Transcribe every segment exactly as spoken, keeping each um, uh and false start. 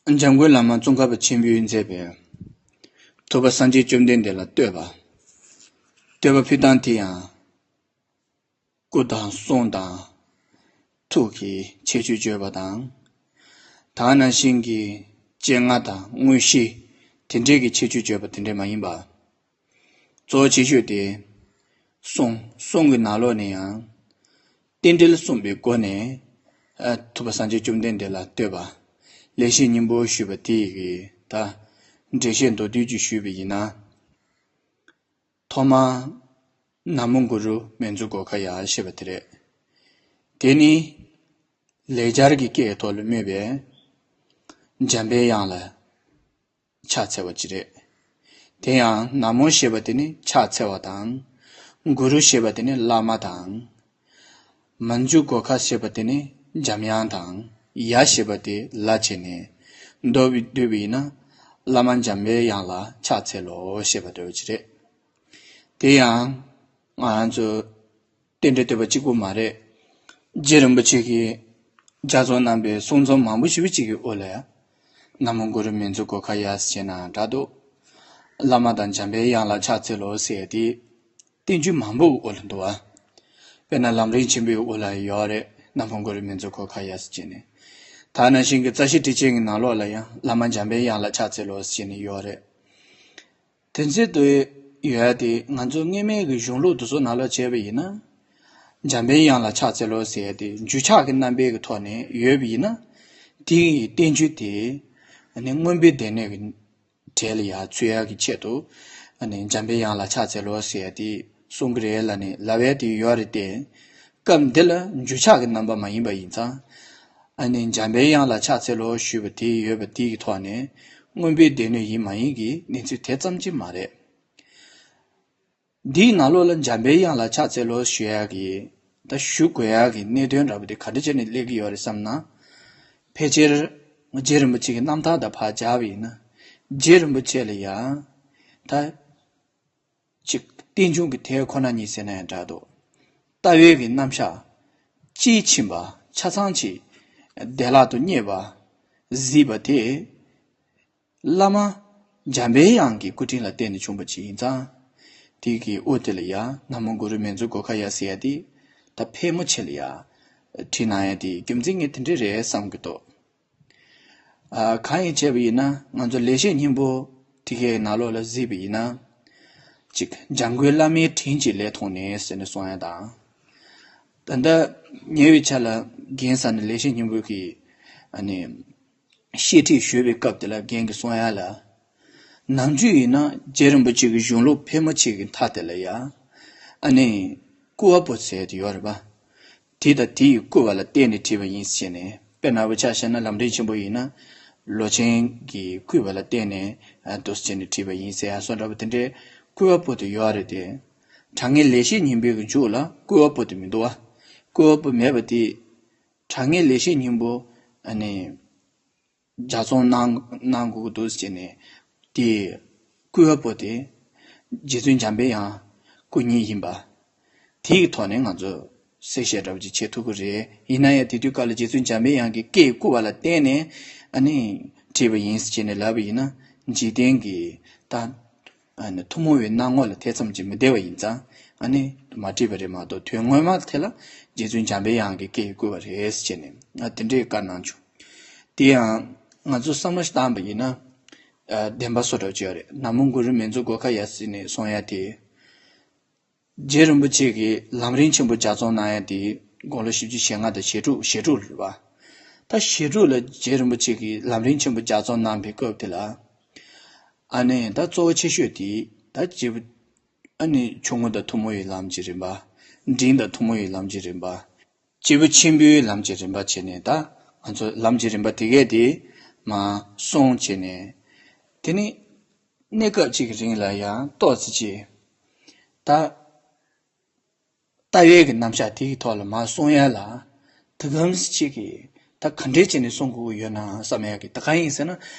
འཇམ་མགོན་བླ་མ་ཙོང་ཁ་པ་ཆེན་པོས་མཛད་པའི་ཐུབ་པ་སངས་རྒྱས་བཅོམ་ལྡན་འདས་ལ་བསྟོད་པ། བསྟོད་པ་ཕུལ་སྟངས་དེ་ཡང་སྐུ་དང་གསུང་དང་ཐུགས་ཀྱི་ཁྱད་ཆོས་བརྗོད་པ་དང་། ད་ག་ནང་བཞིན་གྱི་སྤྱན་སྔ་དང་མངོན་ཤེས་དེ་འདྲས་ཀྱི་ཁྱད་ཆོས་བརྗོད་པ་དེ་འདྲས་མ་ཡིན་པ། གཙོ་ཆེ་ཤོས་དེ་གསུང་གསུང་གི་ནང་ལོགས་ནས་ཡང་རྟེན་འབྲེལ་གསུངས་པའི་སྒོ་ནས་ཨ་ཐུབ་པ་སངས་རྒྱས་བཅོམ་ལྡན་འདས་ལ་བསྟོད་པ། ལེགས་བཤད་སྙིང་པོ་ཞུས་པ་དེ་ཡི་གི་ད་འགྲེལ་བཤད་མདོར་བསྡུས་ཅིག་ཞུས་པ་ཡིན་ན། ཐོག་མར་ན་མོ་གུ་རུ་མཉྫུ་གྷོ་ཥ་ཡ་ཞེས་པ་དེ་རེད། དེ་ནི་ལེགས་སྦྱར་གྱི་སྐད་ཐོག་ལ་སྨོས་པའི་འཇམ་པའི་དབྱངས་ལ་ཕྱག་འཚལ་བ་ཅིག་རེད། དེ་ཡང་ན་མོ་ཞེས་པ་དེ་ནི་ཕྱག་འཚལ་བ་དང་། གུ་རུ་ཞེས་པ་དེ་ནི་བླ་མ་དང་། མཉྫུ་གྷོ་ཥ་ཞེས་པ་དེ་ནི་འཇམ་དབྱངས་དང་། ཡ་ཞེས་པ་དེ་ལ་བྱས་ནས་འདོད་པའི་འདོད་པ་ཡིན་ན་བླ་མ་འཇམ་པའི་དབྱངས་ལ་ཕྱག་འཚལ་ལོ་ཞེས་པ་འདོད་པ་ཅིག་རེད། དེ་ཡང་ང་ཚོ་རྟེན་འབྲེལ་བསྟོད་པ་གཅིག་པུ་མ་རེད། རྗེ་རིན་པོ་ཆེ་གིས་ལྗགས་རྩོམ་གནང་པའི་གསུང་རྩོམ་མང་པོ་ཞེ་པོ་ཅིག་གི་དབུ་ལ་ཡང་ན་མོ་གུ་རུ་མཉྫུ་གྷོ་ཥ་ཡ་ཟེར་ན་འདྲ་འདུག་བླ་མ་དང་འཇམ་པའི་དབྱངས་ལ་ཕྱག་འཚལ་ལོ་ཟེར་ཏེ་བསྟན་བཅོས་མང་པོ་དབུ་ལ་འདུག་བ། དཔེར་ན་ལམ་རིམ་ཆེན་པོའི་དབུ་ལ་ཡོད་རེད། ན་མོ་གུ་རུ་མཉྫུ་གྷོ་ཥ་ཡ་ཟེར་ནས། ད་ནང་བཞིན་གྱི་རྩ་ཤེ་ཊཱིཀ་ཆེན་གྱི་ནང་ལོགས་ལ་ཡང་བླ་མ་འཇམ་པའི་དབྱངས་ལ་ཕྱག་འཚལ་ལོ་ཟེར་ནས་ཡོད་རེད། དེ་ཚོ་དེ་ཡོད་དེ་ང་ཚོ་སྔོན་མའི་གི་གཞུང་ལུགས་དེ་ཚོ་ནང་ལོགས་བྱས་པ་ཡིན་ན། འཇམ་པའི་དབྱངས་ལ་ཕྱག་འཚལ་ལོ་ཟེར་ཏེ་འགྱུར་ཕྱག་གི་རྣམ་པའི་གི་ཐོག་ནས་ཡོད་པ་ཡིན་ན། དེ་ཡི་བསྟན་བཅོས་དེ་ཨ་ནི་མངོན་པའི་སྡེ་སྣོད་ཀྱི་གྲས་ལ་ཡར་ཚུད་ཡག་གི་ཆེད་དུ་ཨ་ནི་འཇམ་པའི་དབྱངས་ལ་ཕྱག་འཚལ་ལོ་ཟེར་ཏེ་གསུང་གི་རེད་ལབ་ནས་ལབ་ཡག་དེ་ཡོད་རེད་དེ། སྐབས་འདི་ལ་འགྱུར་ཕྱག་གི་རྣམ་པ་མ་ཡིན་པ་ཡིན་ཙང་། ཨ་ནི་འཇམ་པའི་དབྱངས་ལ་ཕྱག་འཚལ་ལོ་ཞུས་པ་དེ་ཡོད་པ་དེ་གི་ཐོག་ནས་མངོན་པའི་སྡེ་སྣོད་ཡིན་མ་ཡིན་གྱི་གནས་ཚུལ་དེ་ཙམ་གྱིས་མ་རེད། འདིའི་ནང་ལོགས་ལ་འཇམ་པའི་དབྱངས་ལ་ཕྱག་འཚལ་ལོ་ཞུ་ཡག་གི་ད་ཞུ་དགོས་ཡག་གི་གནད་དོན་འདྲ་པོ་དེ་ག་འདྲ་བྱས་ནས་སླེབས་ཀྱི་ཡོད་རེད་བསམ་ན། ཕལ་ཆེར་རྗེ་རིན་པོ་ཆེ་གི་རྣམ་ཐར་དང་ཕར་སྦྱར་བ་ཡིན་ན། རྗེ་རིན་པོ་ཆེ་ལ་ཡང་ད། ཅིག་རྟེན་འབྱུང་གི་དེ་ཁོ་ན་ཉིད་ཟེར་ན་ཡང་འདྲ་འདུག་ལྟ་བའི་གི་རྣམ་གཞག་དཔྱིས་ཕྱིན་པ་ཆ་ཚང་ཅིག་བདེ་བླག་ཏུ་རྙེད་པ་གཟིགས་པ་དེ། བླ་མ་འཇམ་པའི་དབྱངས་ཀྱི་སྐུ་དྲིན་ལ་བརྟེན་ནས་བྱུང་བ་ཅིག་ཡིན་ཙང་། དེ་གི་དབུ་དེ་ལ་ཡང་ན་མོ་གུ་རུ་མཉྫུ་གྷོ་ཥ་ཡ་ཟེར་ཡ་དེ་ད་ཕལ་མོ་ཆེ་ལ་ཡང་བྲིས་གནང་ཡ་དེ་རྒྱུ་མཚན་ངས་དེ་འདྲས་རེད་བསམ་གྱི་འདུག་ཨ། གང་ཡིན་བྱས་པ་ཡིན་ན་ང་ཚོ་ལེགས་བཤད་སྙིང་པོ་དེ་གའི་ནང་ལོགས་ལ་གཟིགས་པ་ཡིན་ན། ཅིག་འཇམ་མགོན་བླ་མའི་དྲིན་གྱིས་ལེགས་མཐོང་ནས་ཟེར་ནས་གསུང་ཡ་དང་། ད་ལྟ་ཉེ་བའི་ཆར་ལ་རྒན་ས་ནས་ལེགས་བཤད་སྙིང་པོ་གི་ཨ་ནི་བཤད་ཁྲིད་ཞུས་པའི་སྐབས་དེ་ལ་རྒན་གྱིས་གསུང་ཡ་ལ། ནམ་རྒྱུན་ཡིན་ན་རྗེ་རིན་པོ་ཆེ་གི་གཞུང་ལུགས་ཕལ་མོ་ཆེ་གི་མཐའ་དེ་ལ་ཡ། ཨ་ནི་སྐུར་བ་པོ་ཟེར་དེ་ཡོད་རེད་པ། དེ་དང་དེ་ཡི་བསྐུལ་བ་ལ་བརྟེན་ནས་བྲིས་པ་ཡིན་ཟེར་ནས། དཔེར་ན་འུ་ཅག་བཤད་ན་ལམ་རིམ་ཆེན་པོ་ཡིན་ན། ལོ་ཆེན་གྱི་བསྐུལ་བ་ལ་བརྟེན་ནས་ཨ་འདུག་སེ་བྱས་ནས་བྲིས་པ་ཡིན་ཟེར་ཡ་སོགས་འདྲ་པོ་དེ་འདྲའི་བསྐུལ་བ་པོ་དེ་ཡོད་རེད་དེ། དྲང་ངེས་ལེགས་བཤད་སྙིང་པོའི་གི་མཇུག་ལ་བསྐུལ་བ་པོ་དེ་མི་འདུག་བ། བསྐུལ་བ་པོ་མེད་པ་དེ། དྲང་ངེས་ལེགས་བཤད་སྙིང་པོ་ཨ་ནི། ལྗགས་རྩོམ་གནང་གནང་དགོས་ཀྱི་འདུག་ཟེར་ནས་དེ་བསྐུལ་བ་པོ་དེ་རྗེ་བཙུན་འཇམ་པའི་དབྱངས་སྐུ་ཉིད་ཡིན་པ། དེའི་ཐོག་ནས་ང་ཚོ་གསལ་བཤད་འདྲ་པོ་ཅིག་བྱེད་ཐུབ་ཀྱི་རེད། ཡིན་ན་ཡང་དེ་དུས་སྐབས་ལ་རྗེ་བཙུན་འཇམ་པའི་དབྱངས་ཀྱི་བཀའི་བསྐུལ་བ་ལ་བརྟེན་ནས་ཨ་ནི་བྲིས་པ་ཡིན་ཟེར་ནས་ལབ་པ་ཡིན་ན་འཇིག་རྟེན་གྱི་ད། ཨ་ནི་ཐུན་མོང་བའི་སྣང་ངོ་ལ་དེ་ཙམ་གྱིས་མི་བདེ་བ་ཡིན་ཙང་ཨ་ནི་མ་བྲིས་པ་རེད་མ་གཏོགས་དོན་ངོ་མ་དེ་ལ་རྗེ་བཙུན་འཇམ་པའི་དབྱངས་ཀྱི་བཀའི་བསྐུལ་བ་རེད་ཟེར་ནས་ཨ་དེ་འདྲའི་བཀའ་གནང་བྱུང་། དེ་ཡང་ང་ཚོ་བསམ་བློ་ཞིག་བཏང་པ་ཡིན་ན་ཨ་བདེན་པ་བཟོ་འདྲ་བྱས་ཡོད་རེད། ན་མོ་གུ་རུ་མཉྫུ་གྷོ་ཥ་ཡ་ཟེར་ནས་གསུང་ཡ་དེ། རྗེ་རིན་པོ་ཆེ་གིས་ལམ་རིམ་ཆེན་པོ་ལྗགས་རྩོམ་གནང་ཡ་དེ་དགུང་ལོ་བཞི་བཅུ་ཞེ་ལྔ་དང་ཞེ་དྲུག་ཞེ་དྲུག་རེད་པ། ད་ཞེ་དྲུག་ལ་རྗེ་རིན་པོ་ཆེ་གིས་ལམ་རིམ་ཆེན་པོ་ལྗགས་རྩོམ་གནང་པའི་སྐབས་དེ་ལ། ཨ་ནི་ད་གཙོ་བོ་ཆེ་ཤོས་དེ་ད་སྐྱེས་བུ། ཨ་ནི་ཆུང་ངུ་དང་ཐུན་མོང་བའི་ལམ་གྱི་རིམ་པ། འབྲིང་དང་ཐུན་མོང་བའི་ལམ་གྱི་རིམ་པ། སྐྱེས་བུ་ཆེན་པོའི་ལམ་གྱི་རིམ་པ་བྱས་ནས་ད་ང་ཚོ་ལམ་གྱི་རིམ་པ་དེ་གས་དེ་མར་གསུངས་བྱས་ནས། དེ་ནི་གནས་སྐབས་གཅིག་གི་རིང་ལ་ཡང་ཏོག་ཙམ་ཅིག་ད། ལྟ་བའི་གི་རྣམ་གཞག་དེ་གི་ཐོག་ལ་མར་གསུང་ཡ་ལ། ད་གམ་ཅིག་གི་ད་ག་འདྲས་བྱས་ནས་གསུང་དགོས་ཀྱི་ཡོད་ན་བསམ་ཡ་གི་ད་གང་ཡིན་ཟེར་ན།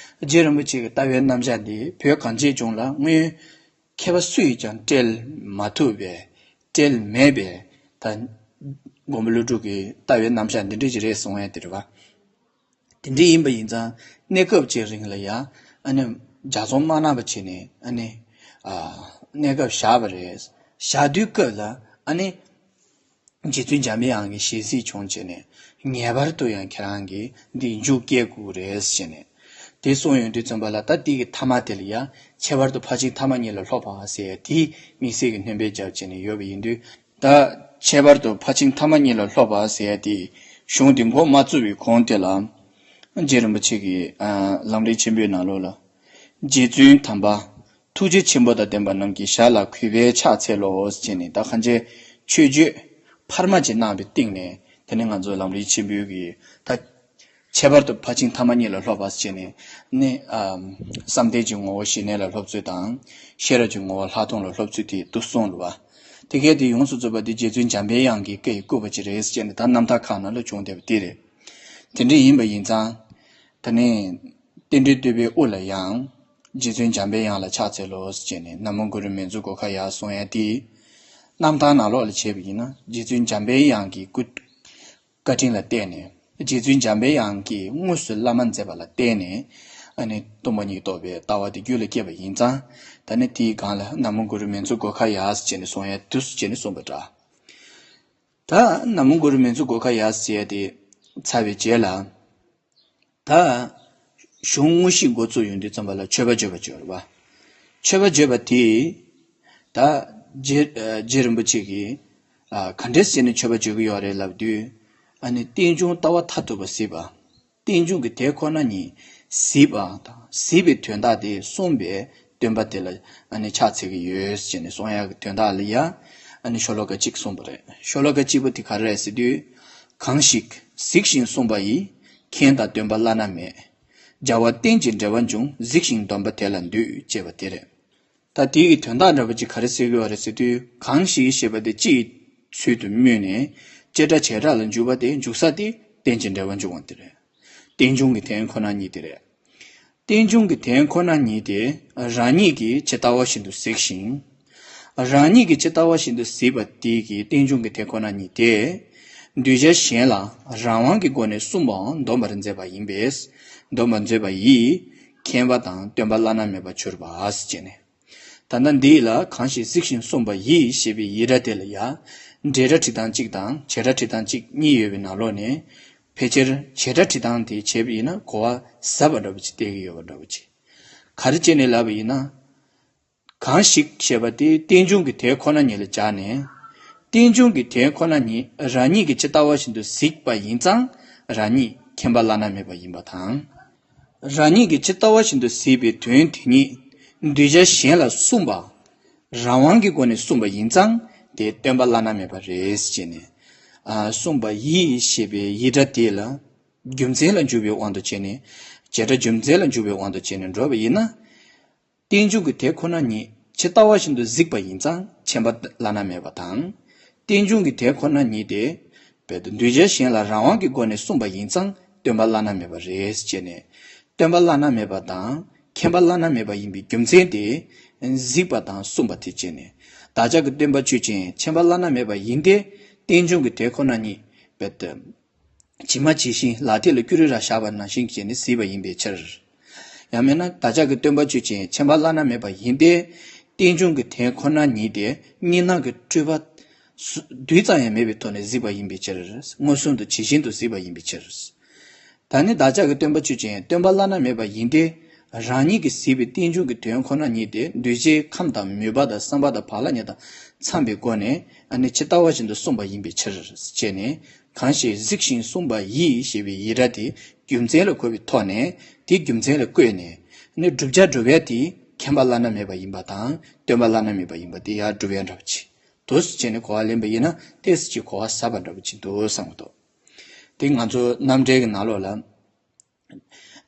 རྗེ་རིན་པོ་ཆེ་གི་ལྟ་བའི་རྣམ་གཞག་འདི་བོད་གངས་ཅན་ལྗོངས་ལ་སྔོན་མཁས་པ་སུ་ཡིས་ཀྱང་བཀྲལ་མ་ཐུབ་པའི་བཀྲལ་མེད་པའི་ད་མགོན་པོ་ཀླུ་སྒྲུབ་ཀྱི་ལྟ་བའི་རྣམ་གཞག་འདི་འདྲས་ཅིག་རེད་གསུང་ཡ་དེ་རེད་བ། དེ་འདྲ་ཡིན་པ་ཡིན་ཙང་གནས་སྐབས་ཅིག་རིང་ལ་ཡང་ཨ་ནི་ལྗགས་རྩོམ་མ་གནང་བ་བྱས་ནས་ཨ་ནི་ཨ་གནས་སྐབས་བཞག་པ་རེད། བཞག་དུས་སྐབས་ལ་ཨ་ནི་རྗེ་བཙུན་འཇམ་པའི་དབྱངས་ཀྱི་ཞལ་གཟིགས་བྱུང་བྱས་ནས་ངེས་པར་དུ་ཡང་ཁྱེད་རང་གིས་འདི་མཇུག་སྐྱེལ་དགོས་རེད་ཟེར་ནས་དེ་གསུངས་ཡོང་དུས་ཙམ་པ་ལ། ད་འདི་གི་མཐའ་མ་དེ་ལ་ཡང་ཁྱད་པར་དུ་ཕར་ཕྱིན་ཐ་མ་གཉིས་ལ་སློབ་པ་ཟེར་ཡ་དེ་དམིགས་བསལ་གྱི་སྣོན་པ་བརྒྱབ་བྱས་ནས་ཡོད་པ་ཡིན་དུས། ད་ཁྱད་པར་དུ་ཕར་ཕྱིན་ཐ་མ་གཉིས་ལ་སློབ་པ་ཟེར་ཡ་དེ་གཞུང་དེ་འགོ་མ་བཙུགས་པའི་གོང་དེ་ལ་རྗེ་རིན་པོ་ཆེ་གིས་ཨ་ལམ་རིམ་ཆེན་པོའི་ནང་ལོགས་ལ། རྗེ་བཙུན་དམ་པ་ཐུགས་རྗེ་ཆེན་པོ་དང་ལྡན་པ་རྣམས་ཀྱི་ཞབས་ལ་གུས་པས་ཕྱག་འཚལ་ལོ་ཟེར་ནས། ད་གང་ཅི་མཆོད་བརྗོད་འཕར་མ་ཅིག་གནང་བའི་སྟེང་ནས། དེ་ནས་ང་ཚོ་ལམ་རིམ་ཆེན་པོའི་གི་ད་ཁྱད་པར་དུ་ཕར་ཕྱིན་ཐ་མ་གཉིས་ལ་སློབ་པ་ཟེར་ནས་ནི། ཨ་བསམ་གཏན་གྱི་ངོ་བོ་ཞི་གནས་ལ་སློབ་ཚུལ་དང་། ཤེས་རབ་ཀྱི་ངོ་བོ་ལྷག་མཐོང་ལ་སློབ་ཚུལ་དེ་འདུག་གསུངས་རེད་བ། དེ་གས་དེ་ཡོངས་སུ་རྫོགས་པ་དེ་རྗེ་བཙུན་འཇམ་པའི་དབྱངས་ཀྱི་བཀའ་ཡི་བསྐུལ་བ་ཅིག་རེད་ཟེར་ནས་ད་རྣམ་ཐར་ཁག་ནང་ལ་བྱུང་བསྡད་པ་དེ་རེད། དེ་འདྲ་ཡིན་པ་ཡིན་ཙང་། ད་ནི་རྟེན་འབྲེལ་བསྟོད་པའི་དབུ་ལ་ཡང་། རྗེ་བཙུན་འཇམ་པའི་དབྱངས་ལ་ཕྱག་འཚལ་ལོ་ཟེར་ནས། ན་མོ་གུ་རུ་མིང་མཛོད་སྒོ་ཁ་ཡར་གསུང་ཡ་དེ། རྣམ་ཐར་ནང་ལོགས་ལ་བྱས་པ་ཡིན་ན། རྗེ་བཙུན་འཇམ་པའི་དབྱངས་ཀྱི་སྐུ་བཀའ་དྲིན་ལ་བརྟེན་ནས། རྗེ་བཙུན་འཇམ་པའི་དབྱངས་ཀྱིས་དངོས་སུ་བླ་མ་མཛད་པ་ལ་བརྟེན་ནས། ཨ་ནི་སྟོང་པ་ཉིད་རྟོགས་པའི་ལྟ་བ་དེ་རྒྱུད་ལ་སྐྱེས་པ་ཡིན་ཙང་། ད་ནི་དེའི་སྒང་ལ་ན་མོ་གུ་རུ་མིང་མཛོད་སྒོ་ཁ་ཡར་ཟེར་ནས་གསུང་ཡ་དུས་སུ་བྱས་ནས་གསུངས་པ་འདྲ། ད་ན་མོ་གུ་རུ་མིང་མཛོད་སྒོ་ཁ་ཡར་ཟེར་ཡ་དེ་ཚར་བའི་རྗེས་ལ། ད་གཞུང་དངོས་གཞི་འགོ་བཙུགས་ཡོང་དུས་ཙམ་པ་ལ་མཆོད་པ་བརྗོད་པ་བརྗོད་རེད་བ། མཆོད་པ་བརྗོད་པ་དེ་ད་རྗེ་རྗེ་རིན་པོ་ཆེ་གིས་ཨ་ག་འདྲས་བྱས་ནས་མཆོད་པ་བརྗོད་ཀྱི་ཡོད་རེད་ལབ་དུས། ཨ་ནི་རྟེན་འབྱུང་ལྟ་བ་མཐར་ཐུག་པ་གཟིགས་པ། རྟེན་འབྱུང་གི་དེ་ཁོ་ན་ཉིད་གཟིགས་པ་དང་། གཟིགས་པའི་དོན་དག་དེ་གསུངས་པའི་སྟོན་པ་དེ་ལ་ཨ་ནི་ཕྱག་འཚལ་གྱི་ཡོད་ཅེས་ནས་གསུང་ཡག་གི་དོན་དག་ལ་ཡ། ཨ་ནི་ཤོ་ལོ་ཀ་གཅིག་གསུངས་པ་རེད། ཤོ་ལོ་ཀ་གཅིག་པོ་དེ་ག་རེ་རེད་ཟེར་དུས། གང་ཞིག་གཟིགས་ཤིང་གསུངས་པ་ཡིས། མཁྱེན་དང་སྟོན་པ་བླ་ན་མེད། བྱ་བ་རྟེན་ཅིང་འབྲེལ་བར་འབྱུང་། གཟིགས་ཤིང་སྡོམ་པ་དེ་ལ་འདུད། ཅེས་པ་དེ་རེད། ད་དེའི་དོན་དག་འདྲ་པོ་ཅིག་ག་རེ་ཟེར་གྱི་ཡོད་རེད་ཟེར་དུས། གང་ཞིག་ཞེས་པ་དེ་ཅིའི་ཚུལ་དུ་སྨོས་ནས་བྱེ་བྲག་བྱེ་བྲག་ལ་འཇུག་པ་དེ། འཇུག་ས་དེ་རྟེན་ཅིང་འབྲེལ་བར་འབྱུང་བ་དེ་རེད། རྟེན་འབྱུང་གི་དོན་ཁོ་ན་ཉིད་དེ་རེད། རྟེན་འབྱུང་གི་དོན་ཁོ་ན་ཉིད་དེ་རང་ཉིད་ཀྱིས་ཇི་ལྟ་བ་བཞིན་དུ་གཟིགས་ཤིང་། རང་ཉིད་ཀྱིས་ཇི་ལྟ་བ་བཞིན་དུ་གཟིགས་པ་དེ་གི་རྟེན་འབྱུང་གི་དོན་ཁོ་ན་ཉིད་དེ། གདུལ་བྱ་གཞན་ལ་རང་དབང་གི་སྒོ་ནས་གསུངས་པའམ་འདོམས་པར་མཛད་པ་ཡིན་པས། འདོམས་པར་མཛད་པ་ཡིས་མཁྱེན་པ་དང་སྟོན་པ་བླ་ན་མེད་པར་གྱུར་པ་ཟེར་ནས། ད་ལྟ་འདི་ལ་གང་ཞིག་གཟིགས་ཤིང་གསུངས་པ་ཡིས་ཞེས་པའི་ཡི་སྒྲ་དེ་ལ་ཡང་། འབྲེལ་སྒྲ་བྲི་སྟངས་གཅིག་དང་བྱེད་སྒྲ་བྲི་སྟངས་གཅིག་གཉིས་ཡོད་པའི་ནང་ལོགས་ནས། ཕལ་ཆེར་བྱེད་སྒྲ་བྲི་སྟངས་དེ་བྱས་པ་ཡིན་ན་གོ་བ་ཟབ་པ་འདྲ་པོ་ཅིག་སྟེར་གྱི་ཡོད་པ་འདྲ་པོ་ཅིག་ག་རེ་བྱས་ནས་ལབ་པ་ཡིན་ན། གང་ཞིག་ཞེས་པ་དེ་རྟེན་འབྱུང་གི་དོན་ཁོ་ན་ཉིད་ལ་སྦྱར་ནས། རྟེན་འབྱུང་གི་དོན་ཁོ་ན་ཉིད་རང་ཉིད་ཀྱིས་ཇི་ལྟ་བ་བཞིན་དུ་གཟིགས་པ་ཡིན་ཙང་རང་ཉིད་མཁྱེན་པ་བླ་ན་མེད་པ་ཡིན་པ་དང་། རང་ཉིད་ཀྱིས་ཇི་ལྟ་བ་བཞིན་དུ་གཟིགས་པའི་དོན་དེ་ཉིད་གདུལ་བྱ་གཞན་ལ་གསུངས་པ། རང་དབང་གི་སྒོ་ནས་གསུངས་པ་ཡིན་ཙང་དེ་སྟོན་པ་བླ་ན་མེད་པ་རེད་ཅེས་ནས། ཨ་གསུངས་པ་ཡིས་ཞེས་པའི་ཡི་སྒྲ་དེ་ལ་རྒྱུ་མཚན་ལ་འཇུག་པའི་དབང་དུ་བྱས་ནས། བྱེད་སྒྲ་རྒྱུ་མཚན་ལ་འཇུག་པའི་དབང་དུ་བྱས་ནས་འགྲོ་བ་ཡིན་ན། རྟེན་འབྱུང་གི་དོན་ཁོ་ན་ཉིད་ཇི་ལྟ་བ་བཞིན་དུ་གཟིགས་པ་ཡིན་ཙང་མཁྱེན་པ་བླ་ན་མེད་པ་དང་། རྟེན་འབྱུང་གི་དོན་ཁོ་ན་ཉིད་དེ། རྦད་དེ་གདུལ་བྱ་གཞན་ལ་རང་དབང་གི་སྒོ་ནས་གསུངས་པ་ཡིན་ཙང་སྟོན་པ་བླ་ན་མེད་པ་རེད་ཅེས་ནས། སྟོན་པ་བླ་ན་མེད་པ་དང་མཁྱེན་པ་བླ་ན་མེད་པ་ཡིན་པའི་རྒྱུ་མཚན་དེ། གཟིགས་པ་དང་གསུངས་པ་དེ་བྱས་ནས། བདག་ཅག་གི་སྟོན་པ་ཆོས་ཅན་མཁྱེན་པ་བླ་ན་མེད་པ་ཡིན་ཏེ། རྟེན་འབྱུང་གི་དོན་ཁོ་ན་ཉིད་རྦད་དེ། ཇི་མ་ཇི་བཞིན་ལག་མཐིལ་ལ་ཀུ་རེ་ར་བཞག་པ་ནང་བཞིན་བྱས་ནས་གཟིགས་པ་ཡིན་པའི་ཕྱིར། ཡང་མིན་ན་བདག་ཅག་གི་སྟོན་པ་ཆོས་ཅན་མཁྱེན་པ་བླ་ན་མེད་པ་ཡིན་ཏེ། རྟེན་འབྱུང་གི་དོན་ཁོ་ན་ཉིད་དེ་གཉིས་སྣང་གི་སྤྲོས་པ་སུ་རྡུལ་ཙམ་ཡང་མེད་པའི་ཐོག་ནས་གཟིགས་པ་ཡིན་པའི་ཕྱིར། མངོན་སུམ་དུ་ཇི་བཞིན་དུ་གཟིགས་པ་ཡིན་པའི་ཕྱིར། ད་ནི་བདག་ཅག་གི་སྟོན་པ་ཆོས་ཅན་སྟོན་པ་བླ་ན་མེད་པ་ཡིན་ཏེ། རང་ཉིད་ཀྱིས་གཟིགས་པའི་རྟེན་འབྱུང་གི་དོན་ཁོ་ན་ཉིད་དེ་གདུལ་བྱའི་ཁམས་དང་མོས་པ་དང་བསམ་པ་དང་བག་ལ་ཉལ་དང་འཚམས་པའི་སྒོ་ནས་ཨ་ནི་ཇི་ལྟ་བ་བཞིན་དུ་གསུངས་པ་ཡིན་པའི་ཕྱིར་ཅེས་ནས། གང་ཞིག་གཟིགས་ཤིང་གསུངས་པ་ཡིས་ཞེས་པའི་ཡི་སྒྲ་དེ་རྒྱུ་མཚན་ལ་གོ་བའི་ཐོག་ནས། དེའི་རྒྱུ་མཚན་ལ་བཀོད་ནས། ཨ་ནི་བསྒྲུབ་བྱ་སྒྲུབ་ཡ་དེ་མཁྱེན་པ་བླ་ན་མེད་པ་ཡིན་པ་དང་སྟོན་པ་བླ་ན་མེད་པ་ཡིན་པ་དེ་ཡར་སྒྲུབ་ཡ་འདྲ་པོ་ཅིག་འདུག་ཅེས་ནས་གོ་བ་ལེན་པ་ཡིན་ན་ཏོག་ཙམ་ཅིག་གོ་བ་ཟབ་པ་འདྲ་པོ་ཅིག་འདུག་བསམ་གྱི་འདུག་དེ་ང་ཚོ་རྣམ་འགྲེལ་གྱི་ནང་ལོགས་ལ།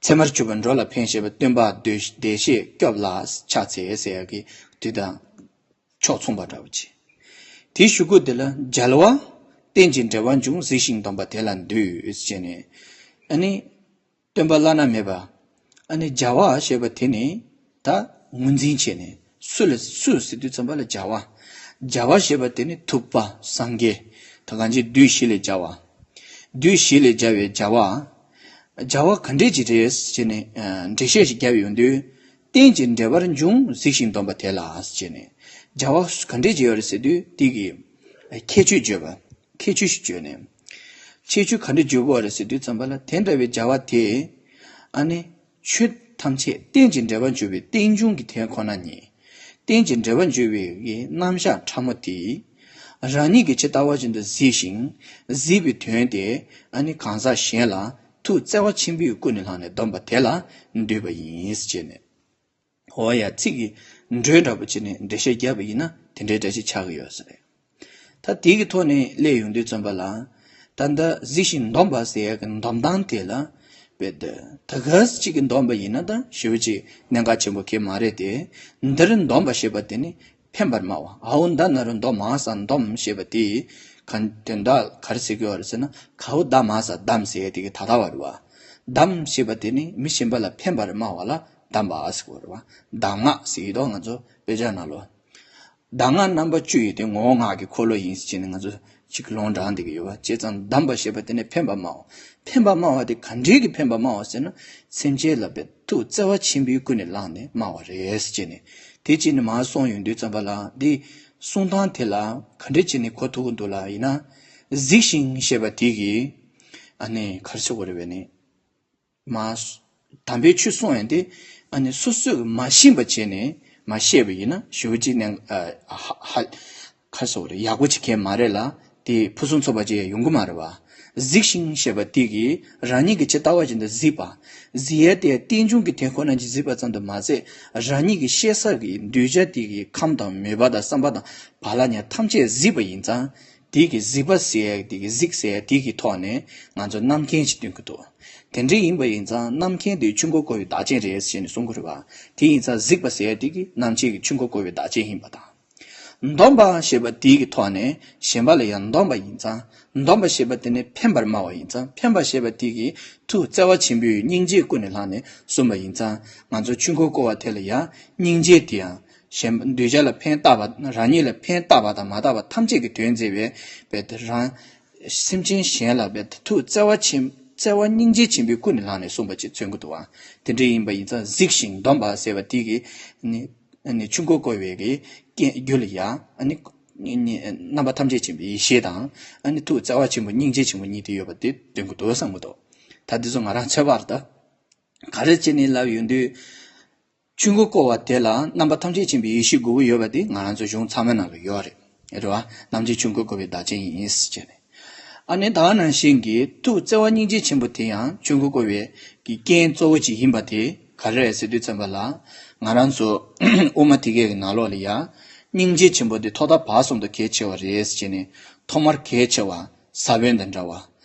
ཚད་མར་གྱུར་པ་འགྲོ་ལ་ཕན་བཞེད་པ། སྟོན་པ་བདེ་བདེ་གཤེགས་སྐྱོབ་ལ་ཕྱག་འཚལ་ཟེར་ཡག་གི་དུས་དང་ཕྱོགས་མཚུངས་པ་འདྲ་བོ་ཅིག་དེའི་གཞུག་གུ་དེ་ལ་རྒྱལ་བ་རྟེན་ཅིང་འབྲེལ་བར་འབྱུང་། གཟིགས་ཤིང་སྡོམ་པ་དེ་ལ་འདུད་ཅེས་ནས། ཨ་ནི་སྟོན་པ་བླ་ན་མེད་པ། ཨ་ནི་རྒྱལ་བ་ཞེས་པ་དེ་ནི་ད་ངོས་འཛིན་བྱས་ནས། སུ་ལ་སུ་ཟེར་དུས་ཙམ་པ་ལ་རྒྱལ་བ། རྒྱལ་བ་ཞེས་པ་དེ་ནི་ཐུབ་པ་སངས་རྒྱས། ད་གང་ཅི་བདུད་བཞི་ལས་རྒྱལ་བ། བདུད་བཞི་ལས་རྒྱལ་བའི་རྒྱལ་བ། བྱ་བ་ག་འདྲས་ཅིག་རེད་ཟེར་ནས་འགྲེལ་བཤད་ཞིག་བརྒྱབ་ཡོང་དུས། རྟེན་ཅིང་འབྲེལ་པར་འབྱུང་གཟིགས་ཤིང་འདོམས་པ་དེ་ལ་ཟེར་ནས། བྱ་བ་ག་འདྲས་ཅིག་ཡོད་རེད་ཟེར་དུས་དེ་གི་ཁྱད་ཆོས་བརྗོད་པ། ཁྱད་ཆོས་ཤིག་བརྗོད་ནས། ཁྱད་ཆོས་ག་འདྲས་བརྗོད་དགོས་རེད་ཟེར་དུས་ཙམ་པ་ལ། དེ་འདྲ་བའི་བྱ་བ་དེ་ཨ་ནི་ཆོས་ཐམས་ཅད་རྟེན་ཅིང་འབྲེལ་པར་འབྱུང་བའི་རྟེན་འབྱུང་གི་དོན་ཁོ་ན་ཉིད། རྟེན་ཅིང་འབྲེལ་པར་འབྱུང་བའི་གི་རྣམ་གཞག་ཕྲ་མོ་དེ་རང་ཉིད་ཀྱིས་ཇི་ལྟ་བ་བཞིན་དུ་གཟིགས་ཤིང་། གཟིགས་པའི་དོན་དེ་ཨ་ནི་གང་ཟག་གཞན་ལ་ཐུགས་བརྩེ་བ་ཆེན་པོས་ཀུན་ནས་བསླངས་ནས་འདོམས་པ་དེ་ལ་འདུས་པ་ཡིན་ཟེར་ནས། འོ་ཡ། ཚིག་གི་འགྲོས་འདྲ་པོ་བྱས་ནས་འགྲེལ་བཤད་བརྒྱབ་པ་ཡིན་ན་དེ་འདྲའི་འདྲ་ཞིག་ཆགས་ཀྱི་ཡོད་ས་རེད། ད་དེ་གི་ཐོག་ནས་སླེབས་ཡོང་དུས་ཙམ་པ་ལ། ད་ལྟ་གཟིགས་ཤིང་འདོམས་པ་ཟེར་ཡག་གི་འདོམས་སྟངས་དེ་ལ། དཔེ་དེ་ད་ག་ཟེ་གཅིག་གིས་འདོམས་པ་ཡིན་ན་ད་ཞེ་པོ་ཅིག་གནད་འགག་ཆེན་པོ་གང་ཡང་མ་རེད་དེ། འདིར་འདོམས་པ་ཞེས་པ་དེ་ནི་འཕེན་པར་སྨྲ་བ། ཨའོ་མདའ་ན་རོ་མདོ་མ་ས་འདོམས་ཞེས་པ་དེ་ག་དོན་དག་ག་རེ་ཟེར་གྱི་ཡོད་རེད་ཟེར་ན། གའོ་མདའ་མ་ས་བསྡམས་ཟེར་ཡག་དེ་གི་ད་ལྟ་བ་རེད་བ། བསྡམས་ཞེས་པ་དེ་ནི་མི་གཞན་པ་ལ་འཕེན་པར་སྨྲ་བ་ལ་བསྡམས་པ་ཟེར་གྱི་ཡོད་རེད་བ། གདམས་ངག་ཟེར་གྱི་འདུག་ང་ཚོ་དཔེ་ཆ་ནང་ལོགས། གདམས་ངག་རྣམ་པ་བཅུ་ཡི་སྟེང་ངོ་བོ་ངག་གི་འཁོར་ལོ་ཡིན་ཟེར་ནས་ང་ཚོ་ཅིག་ལུང་དྲངས་བསྡད་ཀྱི་ཡོད་པ། བྱས་ཙང་གདམས་པ་ཞེས་པ་དེ་ནི་འཕེན་པར་སྨྲ་བ། འཕེན་པར་སྨྲ་བ་དེ་ག་འདྲའི་གི་འཕེན་པར་སྨྲ་བ་ཟེར་ན། སེམས་ཅན་ལ་དཔེ་ཐུགས་བརྩེ་བ་ཆེན་པོས་ཀུན་ནས་བསླངས་ནས་སྨྲ་བ་རེད་ཟེར་ནས། དེ་བྱས་ནས་མར་གསུངས་ཡོང་དུས་ཙམ་པ་ལ། འདི་གསུང་སྟངས་དེ་ལ་ག་འདྲ་བྱས་ནས་གོ་ཐུབ་ཀྱི་འདུག་ལབ་ཡིན་ན། གཟིགས་ཤིང་ཞེས་པ་དེ་གིས་ཨ་ནི་ག་རེ་ཟེར་དགོས་རེད་པས་ནི། མ། དམ་པའི་ཆོས་གསུང་ཡང་དེ་ཨ་ནི་སོ་སོས་མ་ཤེས་པ་བྱས་ནས་མ་བཤད་པ་ཡིན་ན་ཞེ་པོ་ཅིག་ནས་ཨ་ཧ་ཧ་ག་རེ་ཟེར་དགོས་རེད། ཡག་པོ་ཅིག་གང་ཡང་མ་རེད་ལ། དེ་ཕུན་སུམ་ཚོགས་པ་ཅིག་ཡང་ཡོང་གི་མ་རེད་བ། གཟིགས་ཤིང་ཞེས་པ་དེ་གིས་རང་ཉིད་ཀྱིས་ཇི་ལྟ་བ་བཞིན་དུ་གཟིགས་པ། གཟིགས་ཡས་དེ་རྟེན་འབྱུང་གི་དོན་ཁོ་ན་ཅིག་གཟིགས་པ་ཙམ་དུ་མ་ཟད། རང་ཉིད་ཀྱི་ཤེས་ས་གི་གདུལ་བྱ་དེ་གི་ཁམས་དང་མོས་པ་དང་བསམ་པ་དང་བག་ལ་ཉལ་ཐམས་ཅད་གཟིགས་པ་ཡིན་ཙང་། དེ་གི་གཟིགས་པ་ཟེར་ཡས་དེ་གི་གཟིགས་ཟེར་ཡས་དེ་གི་ཐོག་ནས་ང་ཚོ་རྣམ་མཁྱེན་ཅིག་སྟོན་གྱི་འདུག་དེ་འདྲ་ཡིན་པ་ཡིན་ཙང་རྣམ་མཁྱེན་དེ་ཆོས་འཁོར་བསྐོར་བའི་བདག་རྐྱེན་རེད་ཟེར་ནས་གསུང་གི་རེད་བ། དེ་ཡིན་ཙང་གཟིགས་པ་ཟེར་ཡས་དེ་གི་རྣམ་མཁྱེན་གྱི་ཆོས་འཁོར་བསྐོར་བའི་བདག་རྐྱེན་ཡིན་པ་དང་། འདོམས་པ་ཞེས་པ་དེ་གི་ཐོག་ནས་གཞན་པ་ལ་ཡང་འདོམས་པ་ཡིན་ཙང་། འདོམས་པ་ཞེས་པ་དེ་ནི་འཕེན་པར་སྨྲ་བ་ཡིན་ཙང་། འཕེན་པ་ཞེས་པ་དེ་གིས་ཐུགས་བརྩེ་བ་ཆེན་པོས་སྙིང་རྗེས་ཀུན་ནས་བསླངས་ནས་གསུངས་པ་ཡིན་ཙང་། ང་ཚོ་ཆོས་འཁོར་བསྐོར་བ་དེ་ལ་ཡང་སྙིང་རྗེ་དེ་ཡང་གཞན་གདུལ་བྱ་ལ་ཕན་བཏགས་པ། རང་ཉིད་ལ་ཕན་བཏགས་པ་དང་མ་བཏགས་པ་ཐམས་ཅད་ཀྱི་དོན་མཛད་པའི་དཔེ་དེ་རང་སེམས་ཅན་གཞན་ལ་དཔེ་ཐུགས་བརྩེ་བ་ཆེན། བརྩེ་བ་སྙིང་རྗེ་ཆེན་པོས་ཀུན་ནས་བསླངས་ནས་གསུངས་པ་ཅིག་མཚོན་གྱི་འདུག་བ། དེ་འདྲ་ཡིན་པ་ཡིན་ཙང་གཟིགས་ཤིང་འདོམས་པ་ཟེར་བ་དེ་གིས་ནི། ནི་ཆོས་འཁོར་བསྐོར་བའི་གི་རྐྱེན་རྒྱུད་ལ་ཡང་ནི། ནི་རྣམ་པ་ཐམས་ཅད་མཁྱེན་པའི་ཡེ་ཤེས་དང་། ནི་ཐུགས་བརྩེ་བ་ཆེན་པོ་སྙིང་རྗེ་ཆེན་པོ་གཉིས་དེ་ཡོད་པ་དེ་སྟོན་གྱི་འདུག་བསམ་གྱི་འདུག་ད་དེ་ཚོ་ང་རང་ཚོད་པར་ད། ག་རེ་བྱས་ནས་ལབ་ཡོང་དུས། ཆོས་འཁོར་བསྐོར་བ་དེ་ལ་རྣམ་པ་ཐམས་ཅད་མཁྱེན་པའི་ཡེ་ཤེས་དགུ་པོ་ཡོད་པ་དེ་ང་རང་ཚོ་གཞུང་ཚང་མའི་ནང་ལ་ཡོད་རེད། རེད་བ། རྣམ་མཁྱེན་ཆོས་འཁོར་བསྐོར་བའི་བདག་རྐྱེན་ཡིན་ཟེར་བྱས་ནས། ཨ་ནི་ད་ག་ནང་བཞིན་གྱི་ཐུགས་བརྩེ་བ་སྙིང་རྗེ་ཆེན་པོ་དེ་ཡང་ཆོས་འཁོར་བསྐོར་བའི་གི་རྐྱེན་གཙོ་བོ་ཅིག་ཡིན་པ་དེ་ག་རེ་རེད་ཟེར་དུས་ཙམ་པ་ལ། ང་རང་ཚོ་དབུ་མ་ཐེག་པའི་གི་ནང་ལོགས་ལ་ཡང་སྙིང་རྗེ་ཆེན་པོ་དེ་ཐོག་མཐའ་བར་གསུམ་དུ་གལ་ཆེ་བ་རེད་ཟེར་བྱས་ནས། ཐོག་མར་གལ་ཆེ་བ་ས་བོན་དང་འདྲ་བ།